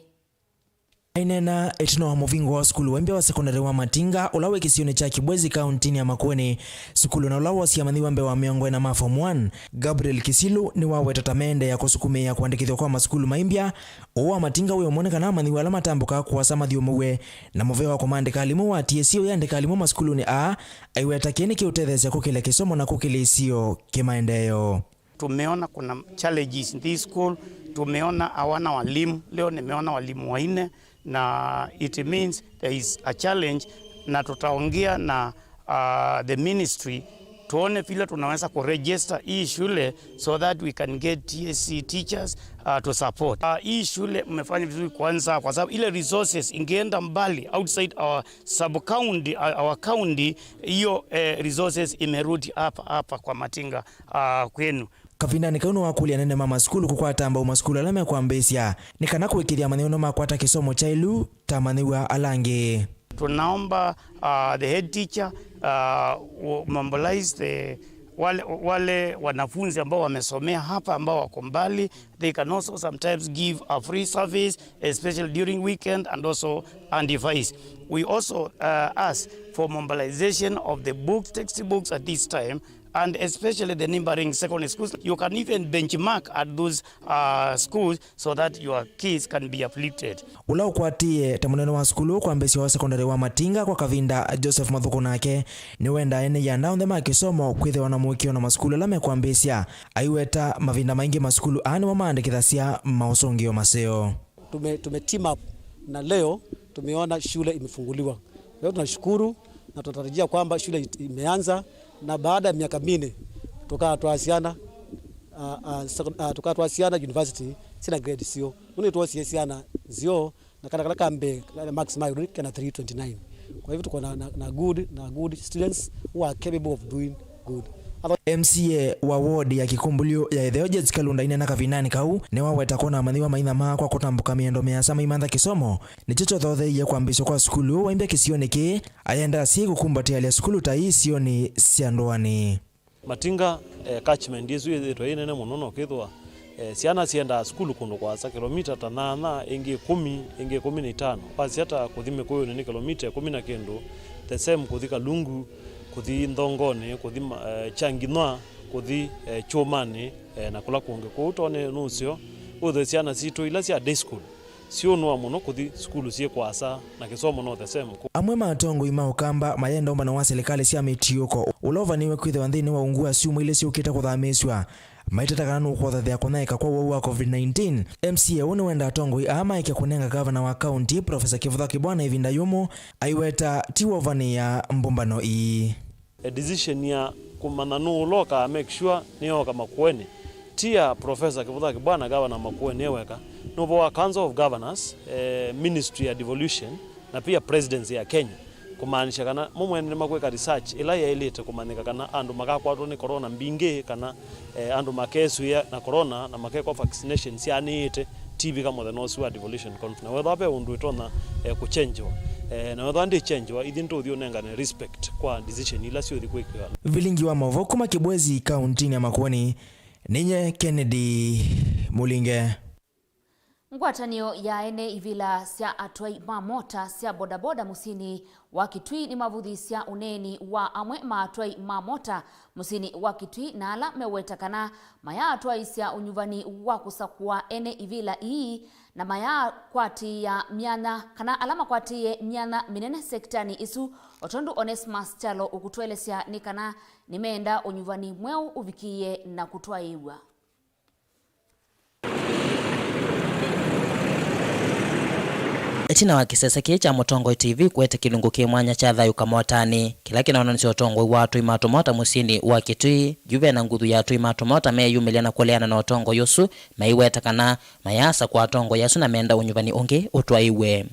Aineena ĩtina wa mũvingo wa sukulu wa mbee wa sekondalĩ wa Matinga, ũla wĩ kĩsionĩ kya Kibwezi, kaũntĩnĩ ya Makueni, sukulu na ũla wosie amanyĩw'a mbee wa mĩongo ĩna ma form one, Gabriel Kisilu nĩwaweta ta meendeea kũsukumĩĩa kũandĩkĩthw'a kwa masukulu ma imbya. Ũũ wa Matinga wĩ ũmwe nĩ kana amanyĩw'a ala matambũkaa kũasa mathyũmũw'e na mũvea wa kũmaandĩka alimũ wa T S C ũyandĩka alimũ masukulunĩ aa, aiweta kĩĩ nĩkĩũtetheesya kũkĩlya kĩsomo na kũkĩlya isio kĩmaendeeo. Tumeona kuna challenges in this school. Tumeona hawana walimu. Leo nimeona walimu wanne, na it means there is a challenge, na tutaongea na, uh, the ministry tuone vile tunaweza kuregister hii shule so that we can get T S C teachers, uh, to support. Uh, hii shule mmefanya vizuri kwanza, kwa sababu ile resources ingeenda mbali outside our sub county, uh, our county, hiyo, eh, resources imerudi hapa, hapa kwa Matinga, uh, kwenu. Kavindanĩ kau nĩwakũlya anene ma masukulu kũkwata mbau masukulu ala mekwambĩĩsya nĩ kana kũĩkĩĩthya amanyĩw'a nĩmakwata kĩsomo kyaĩlu ta amanyĩw'a ala angĩ. Tunaomba, uh, the head teacher, uh, wo-, mobilize the, wale, wale wanafunzi ambao wamesomea hapa ambao wako mbali, they can also sometimes give a free service, especially during weekend and also advice. We also, uh, ask for mobilization of the books, textbooks at this time, and especially the neighboring secondary schools. You can even benchmark at those, uh, schools so that your kids can be uplifted. Ũla ũkwatĩĩe ta mũnene wa sukulu kwambĩĩsya wa sekondalĩ wa Matinga kwa kavinda, Joseph Mathuku, nake nĩwendaa ene ianda onthe ma kĩsomo kwĩthĩwa na mũĩkĩĩo na masukulu ala mekwambĩĩsya, aiweta mavinda maingĩ masukulu aa nĩmo maandĩkĩthasya maũsũngĩo maseo. Tume-, tume team up na leo tumeona shule imefunguliwa. Leo tunashukuru na tunatarajia kwamba shule it-, imeanza, na baada ya miaka minne tukaa twa syana, ah, ah, second-, ah, tukaa twa syana university sina grade sio. Nũndũ nĩtwosie syana nzeo, na kana kala ka mbee, kala marks ma igũrũ kena three twenty-nine. Kwa hivyo tuko na, na, na good, na good students who are capable of doing good. Other M C A wa ward ya Kikumbulio ya ĩtheo, Jessica Lunda, aineena kavindanĩ kau, nĩwaweta kwona amanyĩw'a mainyamaa kwa kũtambũka mĩendo mĩasa maimantha kĩsomo nĩkyo kyothotheeie kwambĩĩsw'a kwa sukulu ũũ wa imbya kĩsionĩ kĩĩ, ayenda asyai kũkumbatĩalya sukulu ta ii isionĩ sya ndũanĩ. Matinga, eh, catchment ĩsu yĩthĩĩtwe yĩ nene mũno, no kĩthwa, eh, syana syendaa sukulu kũndũ kũasa, kĩlomita ta nyanya, ĩngĩ ĩkũmi, ĩngĩ ĩkũmi na itano. Wasya ta kũthi Mĩkũyũnĩ nĩ kĩlomita ĩkũmi na kĩndũ, the same kũthi Kalungu, kũthi Nthongonĩ, kũthi ma-, eh, Kyanginwa, kũthi, eh, Kyũmanĩ, eh, na kũla kũngĩ. Kwoou tone nũseo wĩthwe syana sitũ ila sya day school syũnũa mũno kũthi sukulu syĩ kũasa, na kĩsomo no the same. Amwe ma atongoi ma Ũkamba mayenda ũmbano wa silikalĩ sya mĩtiũko ũla ũvanĩĩwe kwĩthĩwa nthĩnĩ wa ungu wa syumwa ilĩ syũkĩte kũthamĩĩsw'a, maiteta kana nũkũthathĩa kũnyaĩĩka kwa ũwau wa covid nineteen. M C A ũũ nĩwenda atongoi aa maeke kũnenga gavana wa kaunti, Professor Kĩvũtha Kĩbwana, ĩvinda yũmũ, aiweta ti wovanĩĩa mbũmbano ii. A decision ya kũmanya nũũ ũla ũkaa make sure nĩyooka Makueni. Ti ya Professor Kĩvũtha Kĩbwana, gavana Makueni e weka. Nũvoa Council of Governors, eh, Ministry ya Devolution, na pia Presidency ya Kenya. Kũmaanisha kana mo mwene nĩmakwĩka research ĩla yaĩlĩte kũmanyĩka kana andũ makakwatwa nĩ corona mbingĩ, kana, eh, andũ makesw'ĩa na corona na makekwa vaccination syaanĩĩte. Tivika mũthenya ũsu wa devolution conference. Na wethwa ve ũndũ ĩtonya, eh, kũchenjewa, eh, na wethwa ndĩchenjewa, ithyĩ nĩtũũthi ũnengane respect kwa decision ila syũthi kwĩkĩwa. Vilingi wa maũvoo kuma Kibwezi, kauntinĩ ya Makueni, Ninye Kennedy Mulinge. Ngwatanĩo ya ene ivila sya atwai ma mota sya bodaboda mũsyĩnĩ wa Kitui nĩmavũthĩĩsya ũneeni wa amwe ma atwai ma mota mũsyĩnĩ wa Kitui na ala meweta kana mayaatwaĩsya ũnyuvani wa kũsakũa ene ivila ii na mayakwatĩĩa myanya, kana ala makwatĩĩe myanya mĩnene sekitanĩ ĩsu, o tondũ Onesmus Kyalo ũkũtũelesya nĩ kana nĩmeenda ũnyuvani mweũ ũvikĩĩe na kũtwaĩĩw'a. Ĩtina wa kĩsese kĩĩ kya Mũtongoi T V kũete kĩlungu kĩ mwanya kya thayũ kamotanĩ, kĩla kĩnonanĩsya ũtongoi wa atũi ma tũmota mũsyĩnĩ wa Kitui, yu ve na nguthu ya atũi ma tũmota meyumĩlya na kũleana na ũtongoi ũsu, maiweta kana mayaasakũa atongoi asu na menda ũnyuvani ũngĩ ũtwaĩwe.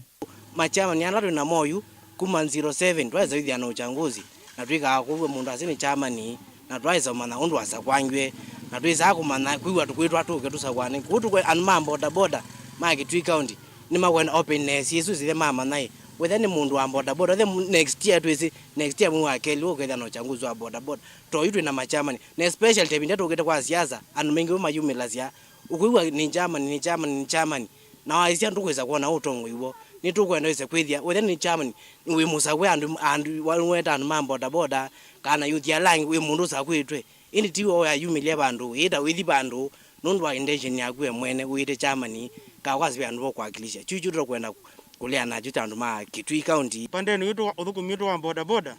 Makyamani ala twĩ namo oyu, kuma zero seven twaĩsa kwĩthĩa na ũkyangusi, na twĩkaa kũu we mũndũ asya nĩ kyamani, na twaĩsa ũmanya ũndũ wasakũangiwe, na twĩsaa kũmanya kwĩw'a tũkwĩtwa tũke tũsakũane. Kũu tũkwĩ andũ ma boda boda ma Kitui County nĩmakwenda openness ĩsu sithe mamanya ĩ, wethe nĩ mũndũ wa boda boda, wethe mu- next year twĩsĩ, next year mwei wa kelĩ ũkethĩa na ũkyangusi wa boda boda. To yu twĩ na makyamani, na especially ta ĩvinda tũkĩte kwa siasa, andũ maingĩ mayumĩlasya, ũkwĩw'a nĩ kyamani, nĩ kyamani, nĩ kyamani. Na waisya ndũkwĩsa kwona ũtongoi woo. Nĩtũkwenda wĩse kwĩthĩa wethe nĩ kyamani, wĩ mũsakũe andũ, andũ weta andũ ma boda boda, kana youth ya langi wĩ mũndũ ũsakũĩtwe. Ĩndĩ ti woo wayumĩlya vandũ, ĩta wĩthi vandũ nũndũ wa intention yaku we mwene wĩte kyamani, kana kwasĩvya andũ vokwakilisha. Kyu kyu tũkwenda kũlea nakyo ta andũ ma Kitui County. Pandeni witũ wa ũthũkũmi witũ wa boda boda,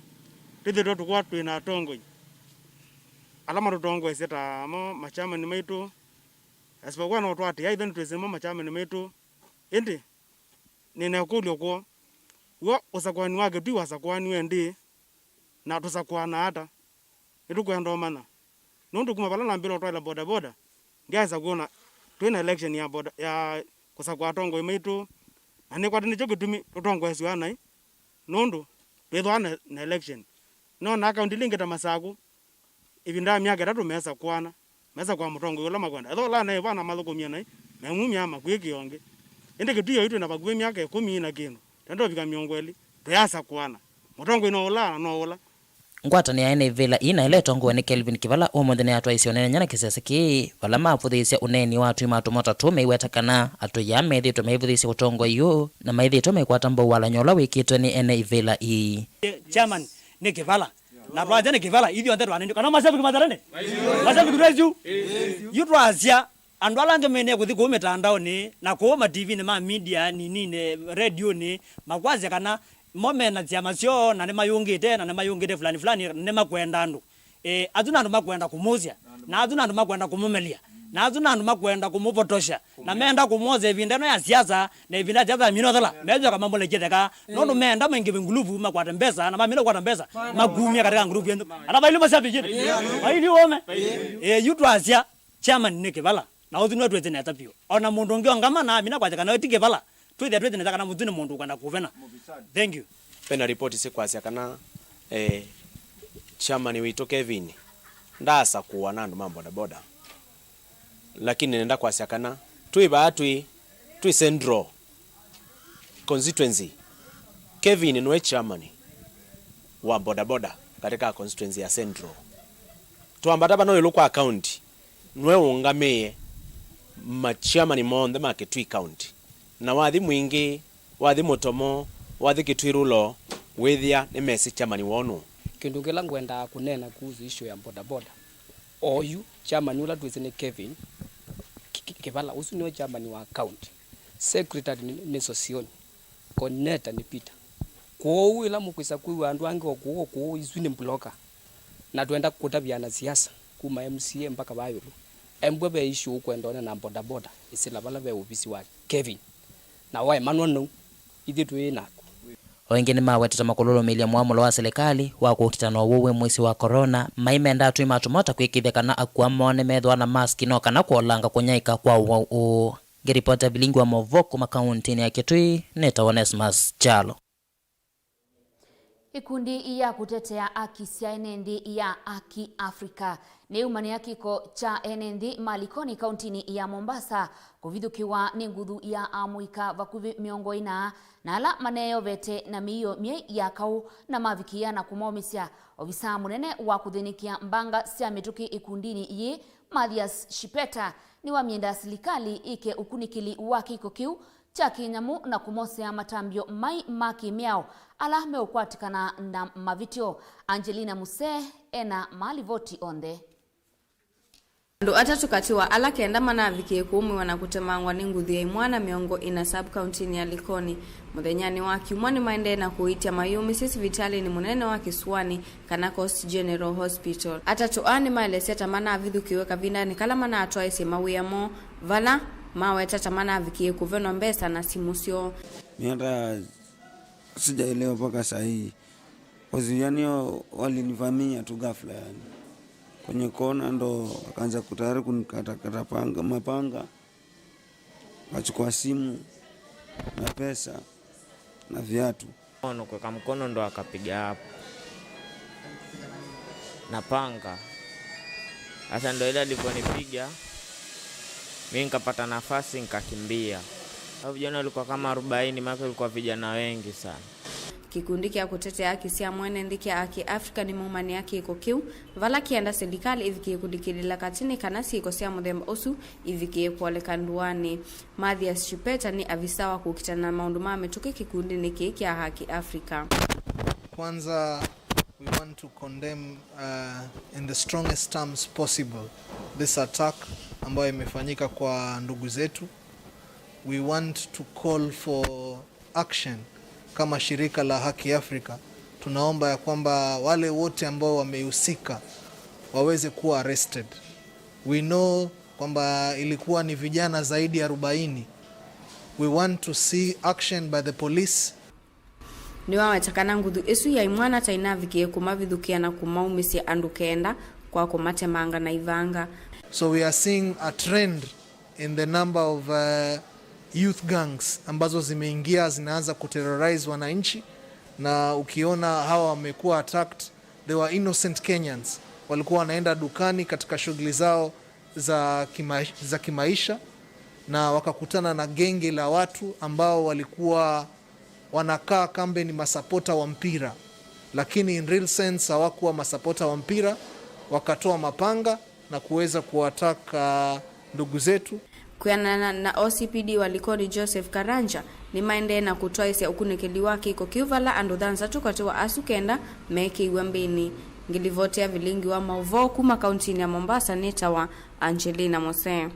twĩthĩtwe tũkwa twĩ na atongoi ala matũtongoesye ta mo makyamani maitũ. Asipokuwa no twatĩa ithe nĩtwĩsĩ mo makyamani maitũ. Ĩndĩ nĩ na ĩkũlyo kwoo, w'o ũsakũani wa Kĩtui wasakũaniwe ndĩĩ, na tũsakũanaa ata? Nĩtũkwenda ũmanya. Nũndũ kuma vala nambĩĩe ũtwaĩla boda boda, ndyaĩsa kwona twĩ na election ya boda, ya kũsakũa atongoi maitũ, na nĩkwatĩ nĩkyo kĩtumi tũtongoesw'a naĩ, nũndũ twĩthwa na, na election. Nona akaunti ila ingĩ ta Masakũ, ĩvinda ya myaka ĩtatũ mesakũana, mesakũa mũtongoi ũla makwenda. Ethĩwa ũla naĩ vana mathũkũmie naĩ, memumya makwĩkĩa ũngĩ. Ĩndĩ Kĩtui oyu twĩ na vakuvĩ myaka ĩkũmi na kĩndũ, tenda ũvika mĩongo ĩlĩ, tũyasakũana. Mũtongoi no ũla na no ũla. Ngwatanĩo ya ene ivĩla ii na ĩla ĩtongoew'e nĩ Kelvin Kĩvala ũmũnthĩ nĩyatwaisye ũneenany'a na kĩsese kĩĩ, vala mavũthĩĩsya ũneeni wa atũi ma tũmota tũũ meiweta kana atũi aa methĩĩtwe maivũthĩĩsya ũtongoi ũũ na maithĩĩtwe maikwata mbau walany'o ũla wĩkĩtwe nĩ ene ivĩla ii. Chairman nĩ Kĩvala. Na twasya nĩ Kĩvala, ithyonthe twanendiwe. Kana mashabiki matarene? Mashabiki twesyu? Yu twasya, andũ ala angĩ mene kũthi kũu mĩtandaonĩ, na kũu mativinĩ ma media nininĩ, redionĩ, makwasya kana mo mena syama syoo, na nĩmayũngĩte, na nĩmayũngĩte fulani fulani, na nĩmakwenda andũ. Eh, asu nĩ andũ makwenda kũmũsya, na asu nĩ andũ makwenda kũmũmelya, na asu nĩ andũ makwenda kũmũvotosya. Na menda kũmwosa ĩvinda ĩno ya siasa, na ĩvinda ya siasa yamina ũthela, methĩwa kamamũlekie theka, nũndũ menda maingĩve nguluvu makwate mbesa, na mamina kũkwata mbesa, makumya katika nguluvu yenyu. Ana vailu mashabiki, vailu ome. Eh, yu twasya, chairman nĩ Kĩvala, na ũsu nĩwe twĩsĩ nesa vyũ. Ona mũndũ ũngĩ ongama na amina kwasya kana we ti Kĩvala, twĩthĩa twĩsĩ nesa kana mũsu nĩ mũndũ ũkwenda kũvena. Thank you. Ve na ripoti sikwasya kana, eh, chairman witũ Kevin ndaasakũwa na andũ ma bodaboda. Lakini nenda kwasya kana twĩ vaa twĩ, twĩ Central Constituency, Kevin nĩwe chairman wa bodaboda katika constituency ya Central. Twambata vano ĩũlũ kwa county, nĩwe ũngamĩe ma chairman monthe ma Kitui County. Na wathi Mwingĩ, wathi Mũtomo, wathi Kitui Rural, wĩthĩa nĩmesĩ chairman woo nũũ. Kĩndũ kĩla ngwendaa kũneena kuhusu issue ya bodaboda, oyu chairman ũla twĩsĩ nĩ Kevin Ki-, Ki-, Kĩvala, ũsu nĩwe chairman wa county. Secretary nĩ, nĩ Sosioni. Coordinator nĩ Peter. Kwoou ĩla mũkwĩsa kwĩw'a andũ angĩ o kũũ o kũũ, isu nĩ blocker. Na twenda kũtavya ana siasa kuma M C A mpaka va ĩũlũ. Embwa ve issue ũkwenda one na bodaboda, ĩsĩla vala ve ovisi wa Kevin. Na waemanwa nau, ithyĩ twĩ naku. O ĩngĩ nĩmawetete makũlũlũmĩĩlya mũamũlo wa silikalĩ wa kũkita na ũwau wĩ mũisyo wa corona, maimenda atũi ma tũmota kwĩkĩĩthya kana akua moo nĩmethĩwa na mask no kana kũolanga kũnyaĩĩka kwa ũwau ũũ. Ngĩripota vilingi wa maũvoo kuma kaũntĩnĩ ya Kitui, nĩtawa Onesmus Kyalo. Ĩkundi ya kũtetea haki sya ene nthĩ ya Haki Africa nĩyumanĩa kĩko kya ene nthĩ ma Likoni kauntinĩ ya Mombasa kũvithũkĩwa nĩ nguthu ya amũika vakuvĩ mĩongo ĩna na ala maneyovete na mĩio myei ya kaũ na mavikĩĩa na kũmaũmĩsya. Ovisaa mũnene wa kũthĩnĩkĩa mbanga sya mĩtũkĩ ĩkundinĩ yĩĩ, Mathias Shipeta, nĩwamyenda silikalĩ ĩke ũkunĩkĩli wa kĩko kĩu kya kĩnyamũ na kũmosea matambyo mai ma kĩmĩao ala meũkwatĩkana na mavĩtyo. Angelina Musee ena malivoti onthe. Andũ atatũ katĩ wa ala kenda manavikĩe kũũmĩwa na kũtemangwa nĩ nguthu ya imwana mĩongo ĩna sub-kauntinĩ ya Likoni mũthenyanĩ wa Kyumwa nĩmaendee na kũĩtya mayũmĩsye sivitalĩnĩ mũnene wa kĩsũanĩ kana Coast General Hospital. Atatũ aa nĩmaelesya ta manavithũkĩwe kavindanĩ kala manatwaĩsye mawĩa moo, vala maweta ta manavikĩe kũvenwa mbesa na simũ syoo. Mimi hata sijaelewa mpaka saa hii. Kwa sababu yani, hao walinivamia tu ghafla yani. Kwenye kona ndo wakaanza kutayari kunikatakata panga, mapanga. Wakachukua simu na pesa na viatu. Mkono, kuweka mkono ndo akapiga hapo na panga. Sasa ndo ile alivyonipiga, mi nikapata nafasi nikakimbia. Hao vijana walikuwa kama arobaini, maana ilikuwa vijana wengi sana. Kĩkundi kya kũtetea haki sya mwene nthĩ kya Haki Africa nĩmaumanĩa kĩko kĩu, vala kĩenda silikalĩ ĩvikĩe kũlikĩlĩla katĩ nĩ kana syĩko sya mũthemba ũsu ivikĩe kwoleka ndũanĩ. Mathias Shipeta nĩ avisa wa kũkitana na maũndũ ma mĩtũkĩ kĩkundinĩ kĩĩ kya Haki Africa. Kwanza, we want to condemn, uh, in the strongest terms possible this attack ambayo imefanyika kwa ndugu zetu. We want to call for action. Kama shirika la Haki Africa, tunaomba ya kwamba wale wote ambao wamehusika waweze kuwa arrested. We know kwamba ilikuwa ni vijana zaidi ya arobaini. We want to see action by the police. Nĩwaweta kana nguthu ĩsu ya imwana ta inavikie kũmavithũkĩa na kũmaumĩsya andũ kenda kwa kũmatemanga na ivanga. So we are seeing a trend in the number of, uh, youth gangs ambazo zimeingia, zinaanza kuterrorize wananchi, na ukiona hawa wamekuwa attacked, they were innocent Kenyans, walikuwa wanaenda dukani katika shughuli zao za kima-, za kimaisha, na wakakutana na genge la watu ambao walikuwa wanakaa kambe ni masapota wa mpira, lakini in real sense hawakuwa masapota wa mpira, wakatoa mapanga na kuweza kuwataka ndugu zetu. Kwĩanana na O C P D wa Likoni Joseph Karanja, nĩmaendee na kũtwaĩsya ũkunĩkĩli wa kĩko kĩu vala andũ thanthatũ katĩ wa asu kenda meekĩiwe mbĩnĩ. Ngĩlivoti ya vilingi wa maũvoo kuma kauntinĩ ya Mombasa nĩtawa Angelina Mose.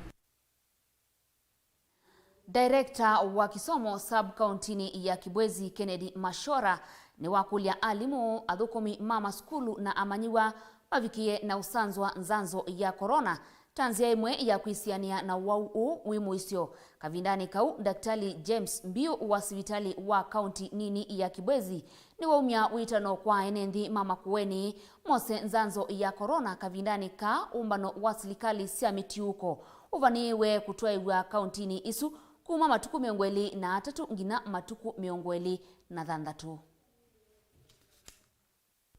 Director wa kĩsomo sub-kauntinĩ ya Kibwezi, Kennedy Mashora, nĩwakũlya alimũ, athũkũmi ma masukulu na amanyĩw'a mavikĩe na ũsanzwa nzanzo ya corona ta nzĩa ĩmwe ya kwĩsianĩa na ũwau ũũ wĩ mũisyo. Kavindanĩ kau, Daktali James Mbiu wa sivitalĩ wa kaunti nini ya Kibwezi nĩwaumya wĩtano kwa ene nthĩ ma Makueni mose nzanzo ya corona kavindanĩ kaa ũmbano wa silikalĩ sya mĩtiũko ũvanĩĩwe kũtwaĩw'a kauntinĩ isu kuma matukũ mĩongo ĩlĩ na atatũ nginya matukũ mĩongo ĩlĩ na thanthatũ.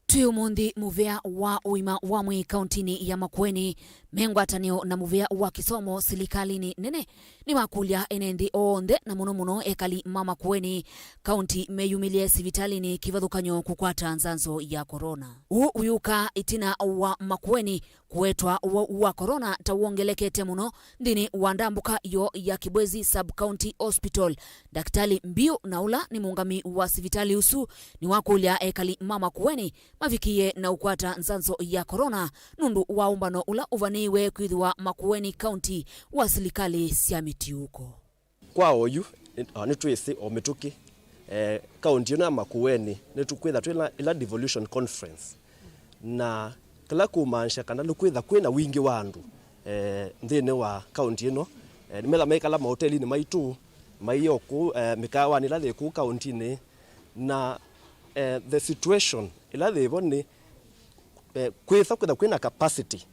Twĩ ũmũnthĩ, mũvĩa wa ũima wa mwĩĩ kauntinĩ ya Makueni me ngwatanĩo na mũvĩa wa kĩsomo silikalĩnĩ nene nĩwakũlya ene nthĩ onthe, na mũno mũno ekali ma Makueni kaunti, meyumĩlye sivitalĩnĩ kĩvathũkany'o kũkwata nzanzo ya corona. Ũũ ũyũka ĩtina wa Makueni kũwetwa ũwau wa corona ta wongelekete mũno nthĩnĩ wa ndambũka yoo ya Kibwezi Sub-County Hospital. Daktali Mbiu, na ũla nĩ mũũngami wa sivitalĩ ũsu, nĩwakũlya ekali ma Makueni mavikĩe na ũkwata nzanzo ya corona nũndũ wa ũmbano ũla ũvanĩĩwe kwĩthĩwa Makueni County wa silikalĩ sya mĩtiũko. Kwa oyu, nĩ, ah, nĩtwĩsĩ o mĩtũkĩ, eh, kaunti ĩno ya Makueni, nĩtũkwĩtha twĩ na ĩla devolution conference. Na kĩla kũmaanisha kana nĩkwĩtha kwĩna wingĩ wa andũ, eh, nthĩnĩ wa kaunti ĩno. Eh, nĩmetha maikala mahotelinĩ maitũ, maiyo kũu, eh, mĩkawanĩ ĩla yĩ kũu kauntinĩ. Na, eh, the situation ĩla yĩvo nĩ, eh, kwĩtha kwĩtha kwĩna capacity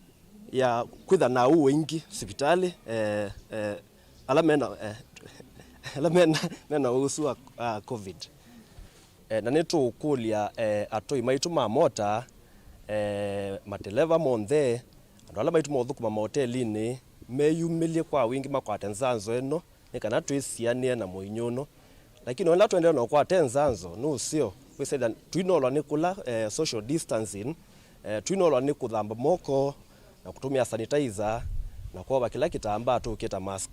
ya kwĩtha na ũũ aingĩ sivitalĩ, eh, eh, ala mena, eh, ala mena, mena ũsu wa, ah, covid. E, na nĩtũũkũlya, e, atũi maitũ ma mota, e, mateleva monthe, andũ ala maitũ maũthũkũma maotelinĩ, meyumĩlye kwa wingĩ makwate nzanzo ĩno, nĩ kana twĩsianĩe na mũinyũ ũno. Lakini o ĩla tũendeea na ũkwate nzanzo, nĩ ũseo kwĩsĩla tũinolwa nĩ kũla, e, social distancing, e, tũinolwa nĩ kũthamba moko na kũtũmĩa sanitizer na kwova kĩla kĩtambaa tũũkĩta mask.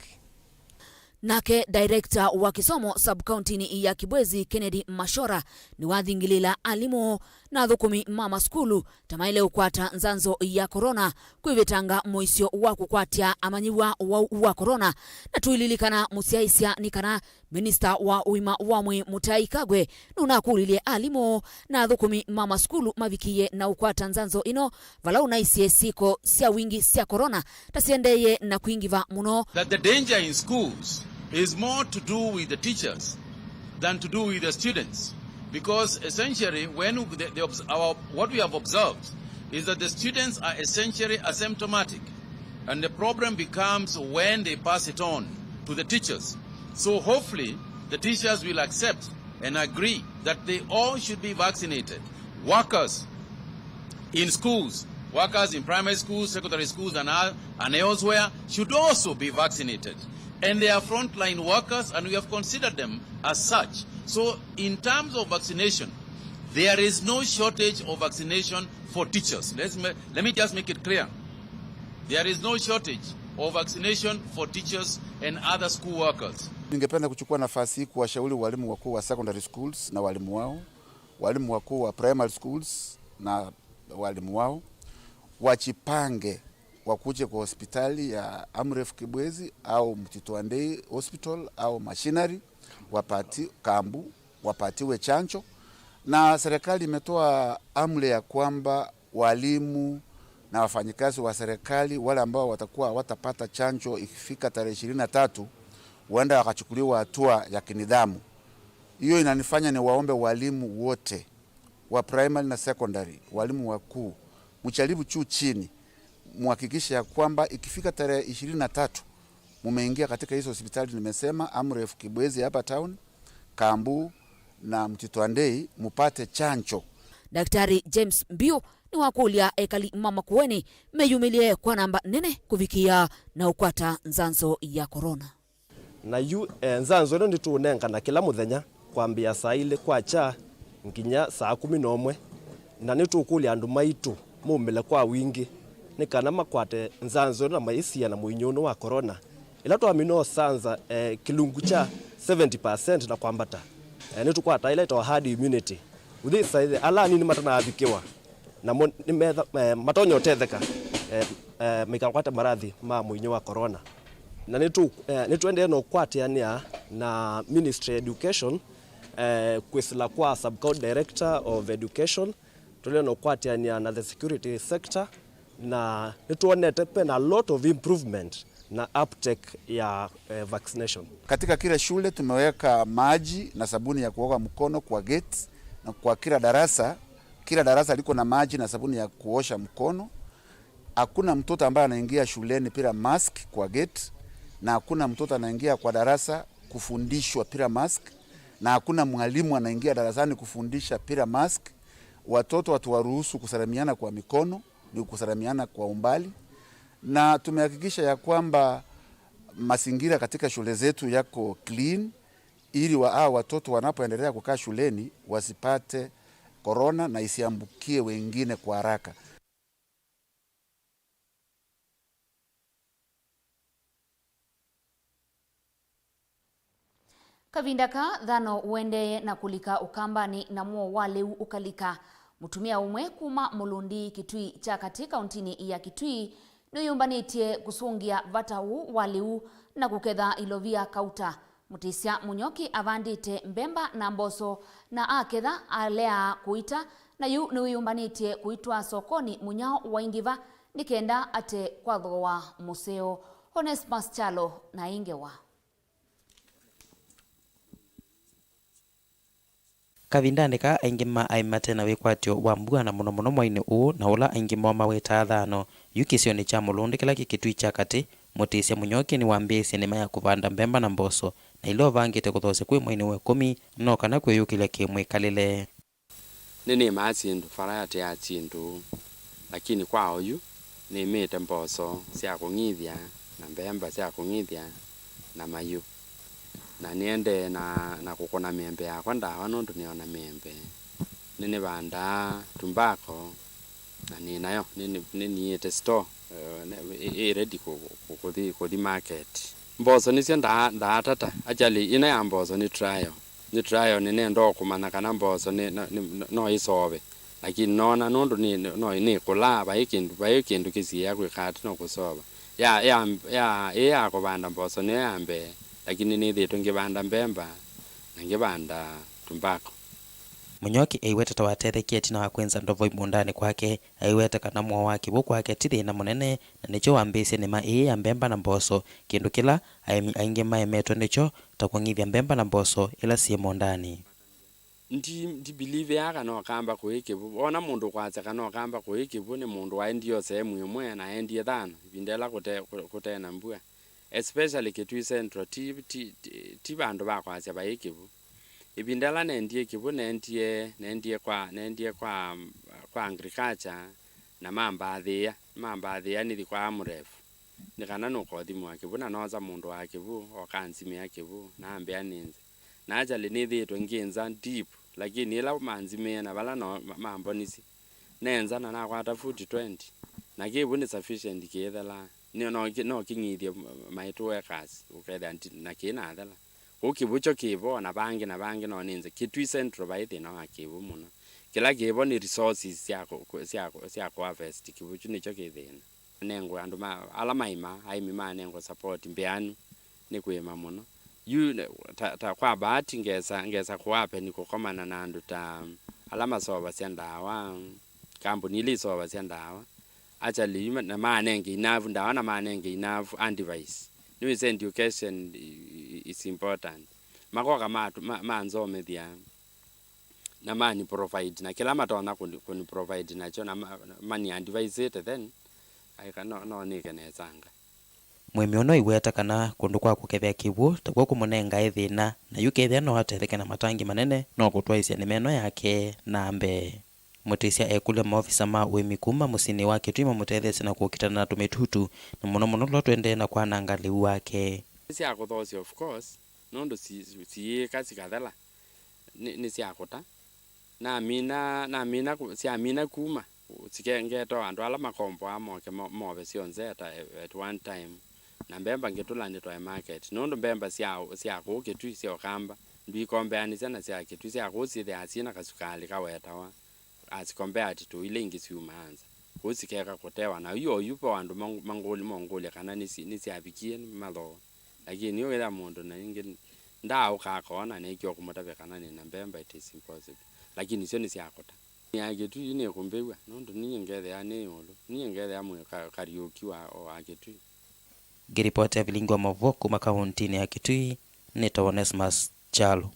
Nake director wa kĩsomo sub-county-nĩ ya Kibwezi, Kennedy Mashora, nĩwathingĩlĩĩla alimũ na athũkũmi ma masukulu ta maĩle ũkwata nzanzo ya corona kwĩvĩtanga mũisyo wa kũkwatya amanyĩw'a ũwau wa corona. Na tũililikana mũsyaĩĩsya nĩ kana minista wa ũima wa mwĩĩ Mutahi Kagwe nũnakũlilye alimũ na athũkũmi ma masukulu mavikĩĩe na ũkwata nzanzo ĩno vala ũnaisye syĩko sya wingĩ sya corona ta syendeeye na kwingĩva mũno. That the danger in schools is more to do with the teachers than to do with the students, because essentially when the, the, obs- our, what we have observed is that the students are essentially asymptomatic, and the problem becomes when they pass it on to the teachers. So hopefully the teachers will accept and agree that they all should be vaccinated. Workers in schools, workers in primary schools, secondary schools, and, all, and elsewhere should also be vaccinated. And they are frontline workers, and we have considered them as such. So, in terms of vaccination, there is no shortage of vaccination for teachers. Let's ma- let me just make it clear. There is no shortage of vaccination for teachers and other school workers. Ningependa kuchukua nafasi hii kuwashauri walimu wakuu wa secondary schools na walimu wao, walimu wakuu wa primary schools na walimu wao, wajipange, wakuje kwa hospitali ya Amref Kibwezi au Mtito Andei Hospital au Machinery, wapati- Kambu, wapatiwe chanjo. Na serikali imetoa amri ya kwamba walimu na wafanyikazi wa serikali wale ambao watakuwa hawatapata chanjo ikifika tarehe ishirini na tatu, huenda wakachukuliwa hatua ya kinidhamu. Hiyo inanifanya niwaombe walimu wote wa primary na secondary, walimu wakuu, mjaribu juu chini, muhakikishe ya kwamba ikifika tarehe ishirini na tatu, mumeingia katika hizo hospitali nimesema, Amref Kibwezi hapa town, Kambu na Mtito Andei, mupate chanjo. Daktari James Mbiu nĩwakũlya ekali ma Makueni meyumĩlye kwa namba nene kũvikĩa na ũkwata nzanzo ya corona. Na yu, e, nzanzo ĩno nĩtũũnengana kĩla mũthenya kwambĩĩa saa ilĩ kwakya nginya saa kũmi na ũmwe, na nĩtũkũlya andũ maitũ maumĩle kwa wingĩ nĩ kana makwate nzanzo ĩno na maĩsia na mũinyũ ũnũ wa corona. Ĩla twamina ũsanza, e, kĩlungu kya seventy percent na kwambata, e, nĩtũkwataa ĩla ĩtawa herd immunity. Ũthĩsaĩthya ala anini matanavikĩwa, namo nĩmetha- eh, matonya ũtetheka, eh, eh, maikakwata marathi ma mũinyũ wa corona. Na nĩtũ- eh, nĩtũendee na ũkwatĩanĩa na Ministry ya Education, eh, kwĩsĩla kwa Sub-County Director of Education, tũendee na ũkwatĩanĩa na the security sector, na nĩtwonete pena a lot of improvement na uptake ya, eh, vaccination. Katika kila shule tumeweka maji na sabuni ya kuoga mkono kwa gate, na kwa kila darasa, kila darasa liko na maji na sabuni ya kuosha mkono. Hakuna mtoto ambaye anaingia shuleni bila mask kwa gate, na hakuna mtoto anaingia kwa darasa kufundishwa bila mask, na hakuna mwalimu anaingia darasani kufundisha bila mask. Watoto hatuwaruhusu kusalimiana kwa mikono, ni kusalimiana kwa umbali, na tumehakikisha ya kwamba mazingira katika shule zetu yako clean, ili wa- hao watoto wanapoendelea kukaa shuleni wasipate korona na isiambukie wengine kwa haraka. Kavinda ka thano ũendee na kũlika Ũkambanĩ na mũo wa lĩu ũkalika. Mũtumĩa ũmwe kuma Mũlũndi Kĩtui kya Katĩ kauntinĩ ya Kĩtui nĩwĩyũmbanĩtye kũsũngĩa vata ũũ wa lĩu na kũketha ilovia kauta. Mũtĩsya Mũnyoki avandĩte mbemba na mboso na aketha aleaa kũita, na yu nĩwĩyũmbanĩtye kũitwaa sokonĩ mũnyao waingĩva nĩ kenda ate kwa thooa mũseo. Onesmus Kyalo na ingewa. Kavindanĩ kaa, aingĩ ma aĩ mate na wĩkwatyo wa mbua, na mũno mũno mwainĩ ũũ, na ũla aingĩ moo mawetaa thano. Yu kĩsionĩ kya Mũlũndĩ kĩla kĩ Kĩtui kya Katĩ, Mũtĩsya Mũnyoki nĩwambĩĩsye nĩma ya kũvanda mbemba na mboso, na ila ũvangĩte kũthoosya kwĩ mweinĩ wa ĩkũmi, no kana kwĩyũkĩlya kĩ-mwĩkalĩle. Nĩnĩmaa syĩndũ, variety ya syĩndũ, lakini kwa oyu nĩmĩĩte mboso sya kũng'ithya na mbemba sya kũng'ithya na mayũ. Na nĩendee na, na kũkũna mĩembe yakwa ndawa nũndũ nĩona mĩembe. Nĩnĩvandaa tumbako na nĩ nayo, nĩnĩ-, nĩniĩte store, eh, nĩ-, ĩ, ĩ ready kũ-, kũ-, kũthi, kũthi market. Mboso nĩsyo ndaa-, ndaatata. Actually, ĩno ya mboso nĩ trial. Nĩ trial, nĩnenda o kũmanya kana mboso nĩ, no, nĩ, no ĩsove. Lakini noona nũndũ nĩ, no, nĩkũlaa, vai kĩndũ, vai kĩndũ kĩsiĩa kwĩka atĩ no kũsova. Ya, ya, ya, ĩĩ ya kũvanda mboso nĩyo ya mbee, lakini nĩthĩĩtwe ngĩvanda mbemba na ngĩvanda tumbako. Mũnyoki aiweta ta watethekie ĩtina wa kwĩnza ndovoi mũũndanĩ kwake. Aiweta kana mũo wa kĩw'ũ kwake ti thĩna mũnene, na nĩkyo wambĩĩsye nĩma ĩĩ ya mbemba na mboso, kĩndũ kĩla aĩmi aingĩ maemetwe nĩkyo, ta kũng'ithya mbemba na mboso ila syĩ mũũndanĩ. Ndi, ndibelieve kana ũkamba kũĩ kĩw'ũ. Wona mũndũ kwasya kana ũkamba kũĩ kĩw'ũ nĩ mũndũ waendie o sehemu ĩmwe na aendie thana, ĩvinda ĩla kũte, kũ-, kũte na mbua. Especially Kitui Central, ti, ti, ti, ti vandũ va kwasya vaĩ kĩw'ũ. Ĩvinda ĩla nendie kĩw'ũ, nendie, nendie kwa, nendie kwa, kwa agriculture, na mambathĩĩa, mambathĩĩa nĩthi kwa Amref. Nĩ kana nũkothimwa kĩw'ũ, na noosa mũndũ wa kĩw'ũ, oka anzimĩa kĩw'ũ, na ambĩa nĩnze. Na actually nĩthĩĩtwe ngĩnza deep, lakini ĩla manzimĩe na vala no ma-, mambonisye, nenza na nakwata foot twenty, na kĩw'ũ nĩ sufficient kĩĩthela. Nĩ, no kĩ-, no kĩng'ithye m-, my two acres, ũkethĩa nti-, na kĩnathela. Kũu kĩw'ũ kyo kĩvo, na vangĩ na vangĩ no nĩnze. Kitui Central vai thĩna wa kĩw'ũ mũno. Kĩla kĩvo nĩ resources sya kũ-, kũ-, sya kũ-, sya kũharvest kĩw'ũ kyu nĩkyo kĩ thĩna. Manengwe andũ ma, ala maĩma, aĩmi manengwe support mbeanu nĩ kũĩma mũno. Yu, ta, ta kwa bahati ngesa, ngesa kũhappen kũkomana na andũ ta ala masovasya ndawa, kambuni ila isovasya ndawa. Actually, yu ma-, na manenge enough ndawa na manenge enough advice. Nĩwĩsĩ education i-, i-, is important. Makoka matu-, ma-, manzomethya na mani provide na kĩla matonya kũni, kũni provide nakyo na ma-, mani advise it, then aika no, no nĩke nesanga. Mũĩmi ũno aiweta kana kũndũ kwa kũkethea kĩw'ũ takw'o kũmũnengae thĩna, na yu kethĩa no atetheke na matangi manene, no kũtwaĩsya nĩma ĩno yake na mbee. Mũtĩsya ekũlya maovisa ma ũĩmi kuma mũsyĩnĩ wa Kitui mamũtetheesye na kũkitana na tũmĩtutu, na mũno mũno tũla tũendee na kwananga lĩu wake. Nĩ sya kũthoosya, of course, nũndũ si-, siĩĩka sikathela, nĩ, nĩ sya kũta. Namina, namina ku-, syamina kuma, sike-, ngeeta o andũ ala makomboaa moke mo-, move syonthe at, at one time, na mbemba ngĩtũla nĩtwae market, nũndũ mbemba sya, sya kũũ Kitui sya Ũkamba ndwikombeanĩsya na sya Kitui. Sya kũũ syĩthĩaa syĩ na kasukalĩ kawetawa as compared to ila ingĩ syumaa nza. Kũu sikeka kũtewa, na yu oyu ve andũ mangũ-, mangũlĩ-, mongũlya kana nĩsi-, nĩsyavikie mathooa. Lakini yu wĩthĩa mũndũ na ĩngĩ ndaaũka akoona, neekie o kũmũtavya kana nĩ na mbemba, it is impossible. Lakini isyo nĩ sya kũta. Ya Kitui nĩkũmbĩw'a, nũndũ ninyie ngethĩaa nĩ ĩũlũ. Ninyie ngethĩaa mwĩ ka-, Kariũki wa, o wa Kitui. Ngĩripotĩa vilingi wa maũvoo kuma kaũntinĩ ya Kitui, nĩtawa Onesmus Kyalo.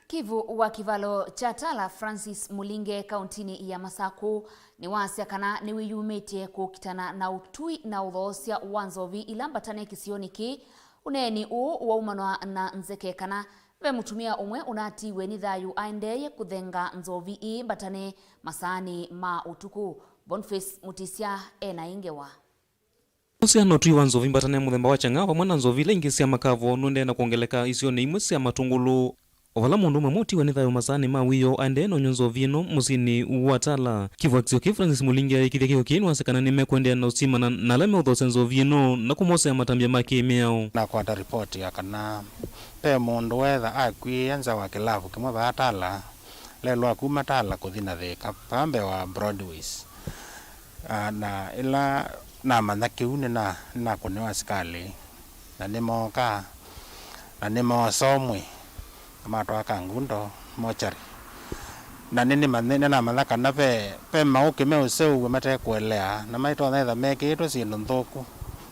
Kivu wa kĩvalo kya Tala, Francis Mulinge, kaũntinĩ ya Masaku, nĩwasya kana nĩwĩyumĩtye kũkitana na ũtui na ũthoosya wa nzovi ila mbatane kĩsionĩ kĩĩ. Ũneeni ũũ waumanwa na nzeke kana ve mũtumĩa ũmwe ũnatiiwe nĩ thayũ aendeeye kũthenga nzovi ii mbatane masaanĩ ma ũtukũ. Boniface Mutisya e na ĩ ngewa. Ũsĩano twi wa nzovi mbatane mũthemba wa chang'aa vamwe na nzovi ila ingĩ sya makavo nũendee na kwongeleka isionĩ imwe sya Matũngũlũ. O vala mũndũ ũmwe mũtiwe nĩ thayũ masaanĩ ma wĩoo aendee na ũnywa nzovi ĩno mũsyĩnĩ wa Tala. Kĩvakĩsyo kĩĩ Francis Mũlingi aĩkĩthya kĩko kĩĩ nĩwasya kana nĩmekũendeea na ũsimana na ala meũthoosya nzovi ĩno na kũmosea matambya ma kĩ-mĩao. Nakwata ripoti ya kana ve mũndũ weetha akw'ĩĩa nza wa kĩlavu kĩmwe vaa Tala, lelũ wa kuma Tala kũthi na Thĩka, vaa mbee wa Broadways. Ah, na ĩla namanya kĩu nĩna-, nĩnakũnĩwa asikalĩ, na nĩmooka, na nĩmoosa ũmwe, na matwaa Kangundo mochari. Na nĩnĩmanye-, nĩnamanya kana ve, ve maũkĩ meũseũvw'a matekũelea, na maitonya ĩtha mekĩĩtwe syĩndũ nthũku,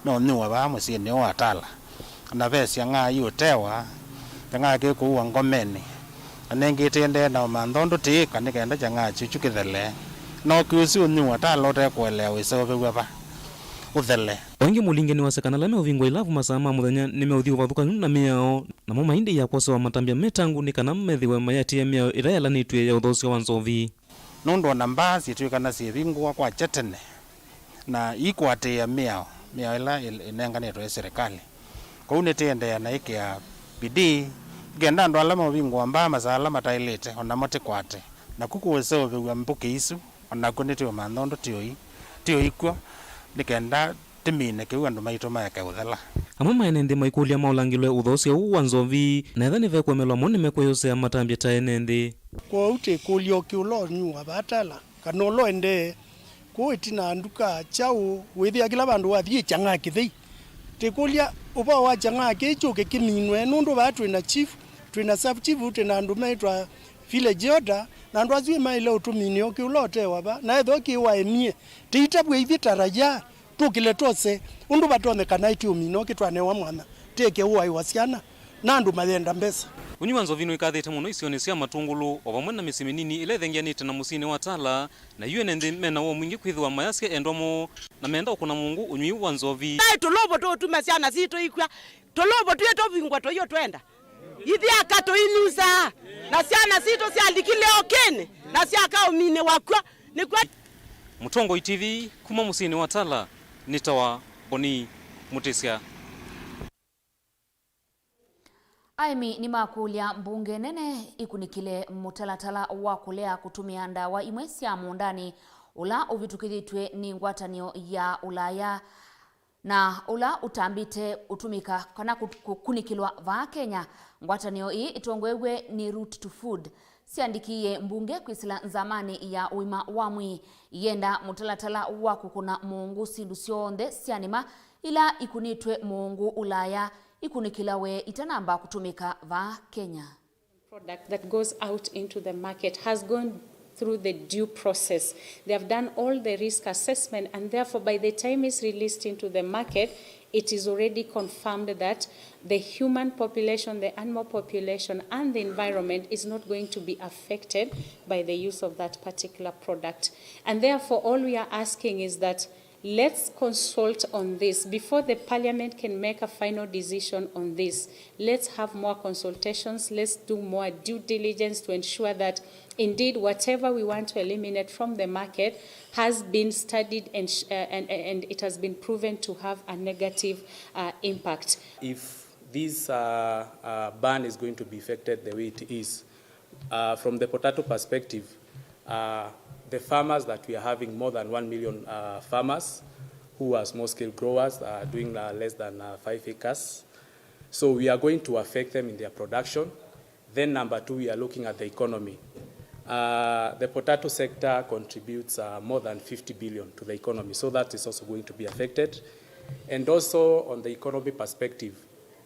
meũnyuwa vaa mũsyĩnĩ ũũ wa Tala. Na ve syang'aa iũtewa, kyang'aa kĩkũua ngomenĩ, na nĩngĩ ĩtĩendee na ũmantha ũndũ tĩĩka nĩ kenda kyang'aa kyu kĩthele. No kĩũsi ũnyuwa Tala ũtekũelea wĩseũvĩw'a va ũthele. O ĩngĩ, Mũlinge nĩwasya kana ala meũvingwa ilavu masaa ma mũthenya nĩmeũthi ũvathũkany'o na mĩao, namo maindĩĩa kwosewa matambya metangu nĩ kana methĩwe mayatĩĩe mĩao ĩla yalanĩtw'e ya ũthoosya wa nzovi. Nũndũ o na mbaa syĩtw'ĩkana syĩvingũwa kwakya tene, na iikwatĩĩa mĩao, mĩao ĩla ĩl-, ĩnenganĩtwe nĩ silikalĩ. Kwoou nĩtĩendeea na ĩkĩa bidii, nĩ kenda andũ ala meũvingũa mbaa masaa ala mataĩlĩte, o namo tĩkwate. Naku kũseũvĩw'a mbũkĩ isu, o nakw'o nĩtũũmantha ũndũ tĩũi-, tĩũikw'o, nĩ kenda tĩmine kĩu andũ maitũ maeke ũthela. Amwe ma ene nthĩ maikũlya maũlangĩlwe ũthoosya ũũ wa nzovi, na ethĩwa nĩvekũemelwa mo nĩmekwĩyũsĩa matambya ta ene nthĩ. Kwoou tĩkũlya ũkĩ ũla ũnyuwa vaa Tala, kana ũla ũendee kũu ĩtina nduka kyaũ, wĩthĩa kĩla vandũ wathi kyang'aa kĩthei. Tĩkũlya ũvoo wa kyang'aa kĩĩ kyũke kĩminwe, nũndũ vaa twĩ na chief, twĩ na sub chief, twĩ na andũ meĩtwa village elder, na andũ asu maĩle ũtũminĩa ũkĩ ũla ũtewa vaa, na ethĩwa kĩĩ waemie, tĩitavw'e ithyĩ ta raia, tũkĩle tose ũndũ vatonyekana ĩtĩũmina ũkĩ twanewa mwanya, tĩeke ũaĩwa syana na andũ mayenda mbesa. Ũnywi wa nzovi nũikathĩte mũno isionĩ sya Matũngũlũ, o vamwe na mĩsyĩ mĩnini ĩla ĩthengeanĩte na mũsyĩnĩ wa Tala, na yu ene nthĩ mena woo mwingĩ kwĩthĩwa mayasya endwa moo na menda ũkũna mũngũ ũnywi wa nzovi. Vai tũlũvũ tũũtuma syana sitũ ikw'a, tũlũvũ twĩ tũvingwa tũiũ twenda. Ithyĩ aka tũinusaa, na syana sitũ syalikile ũkĩnĩ, na syakaũminĩwa kw'o, nĩkw'o. Mũtongoi T V kuma mũsyĩnĩ wa Tala, nĩtawa Boni Mũtĩsya. Aĩmi nĩmakũlya mbunge nene ĩkunĩkĩle mũtalatala wa kũlea kũtũmĩa ndawa imwe sya mũũndanĩ ũla ũvĩtũkĩthĩtw'e nĩ ngwatanĩo ya Ũlaya na ũla ũtambĩte ũtũmĩka kana kũ-, kũkunĩkĩlwa vaa Kenya. Ngwatanĩo ĩĩ ĩtongoew'e nĩ Root to Food syandĩkĩie mbunge kwĩsĩla nzamanĩ ya ũima wa mwĩĩ, iyenda mũtalatala wa kũkũna mũũngũ syĩndũ syonthe sya nĩma ila ikunĩtwe mũũngũ Ũlaya ikunĩkĩlawe itanamba kũtũmĩka vaa Kenya. Product that goes out into the market has gone through the due process. They have done all the risk assessment, and therefore, by the time it's released into the market, it is already confirmed that the human population, the animal population, and the environment is not going to be affected by the use of that particular product. And therefore, all we are asking is that let's consult on this before the parliament can make a final decision on this. Let's have more consultations. Let's do more due diligence to ensure that indeed whatever we want to eliminate from the market has been studied and, sh- uh, and, and it has been proven to have a negative, uh, impact. If this, uh, uh, ban is going to be effected the way it is, uh, from the potato perspective, uh, the farmers that we are having, more than one million, uh, farmers who are small scale growers, uh, doing, uh, less than, uh, five acres. So we are going to affect them in their production. Then number two, we are looking at the economy. Uh, the potato sector contributes, uh, more than fifty billion to the economy, so that is also going to be affected. And also on the economy perspective,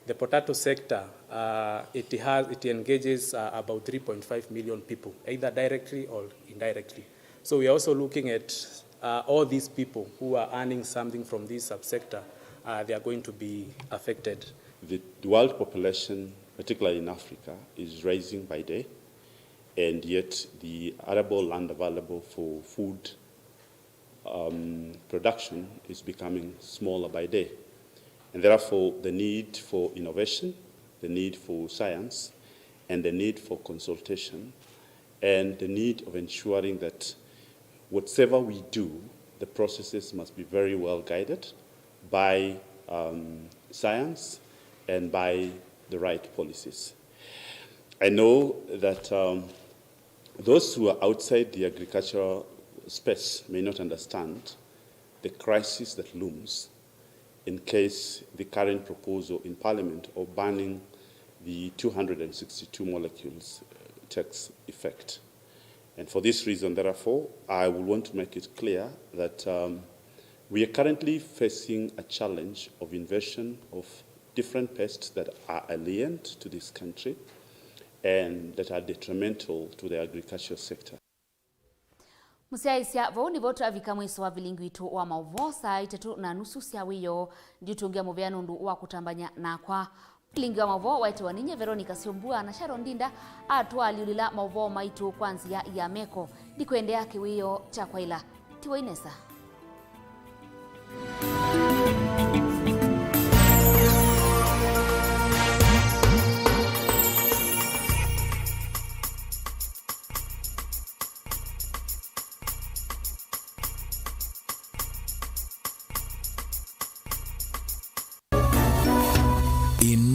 the potato sector, uh, it has, it engages, uh, about three point five million people, either directly or indirectly. So we are also looking at, uh, all these people who are earning something from this subsector, uh, they are going to be affected. The, the world population, particularly in Africa, is rising by day, and yet the arable land available for food, um, production is becoming smaller by day. And therefore, the need for innovation, the need for science, and the need for consultation, and the need of ensuring that whatever we do, the processes must be very well guided by, um, science and by the right policies. I know that, um, those who are outside the agricultural space may not understand the crisis that looms in case the current proposal in Parliament of banning the two hundred and sixty-two molecules, uh, takes effect. And for this reason, therefore, I would want to make it clear that, um, we are currently facing a challenge of invasion of different pests that are alien to this country and that are detrimental to the agricultural sector. Mũsyaĩĩsya, vau nĩvo twavika mwĩso wa vilingi witũ wa maũvoo saa itatũ na nusu sya wĩoo. Ndiũtũngĩa mũvea nũndũ wa kũtambany'a nakwa. Vilingi wa maũvoo waĩtĩwa ninyie Veronica Syombua, na Sharon Ndinda atwaalyũlĩla maũvoo maitũ kwa nzĩa ya meko. Ndikwendeea kĩwĩoo kya kwaĩla. Tiwai nesa.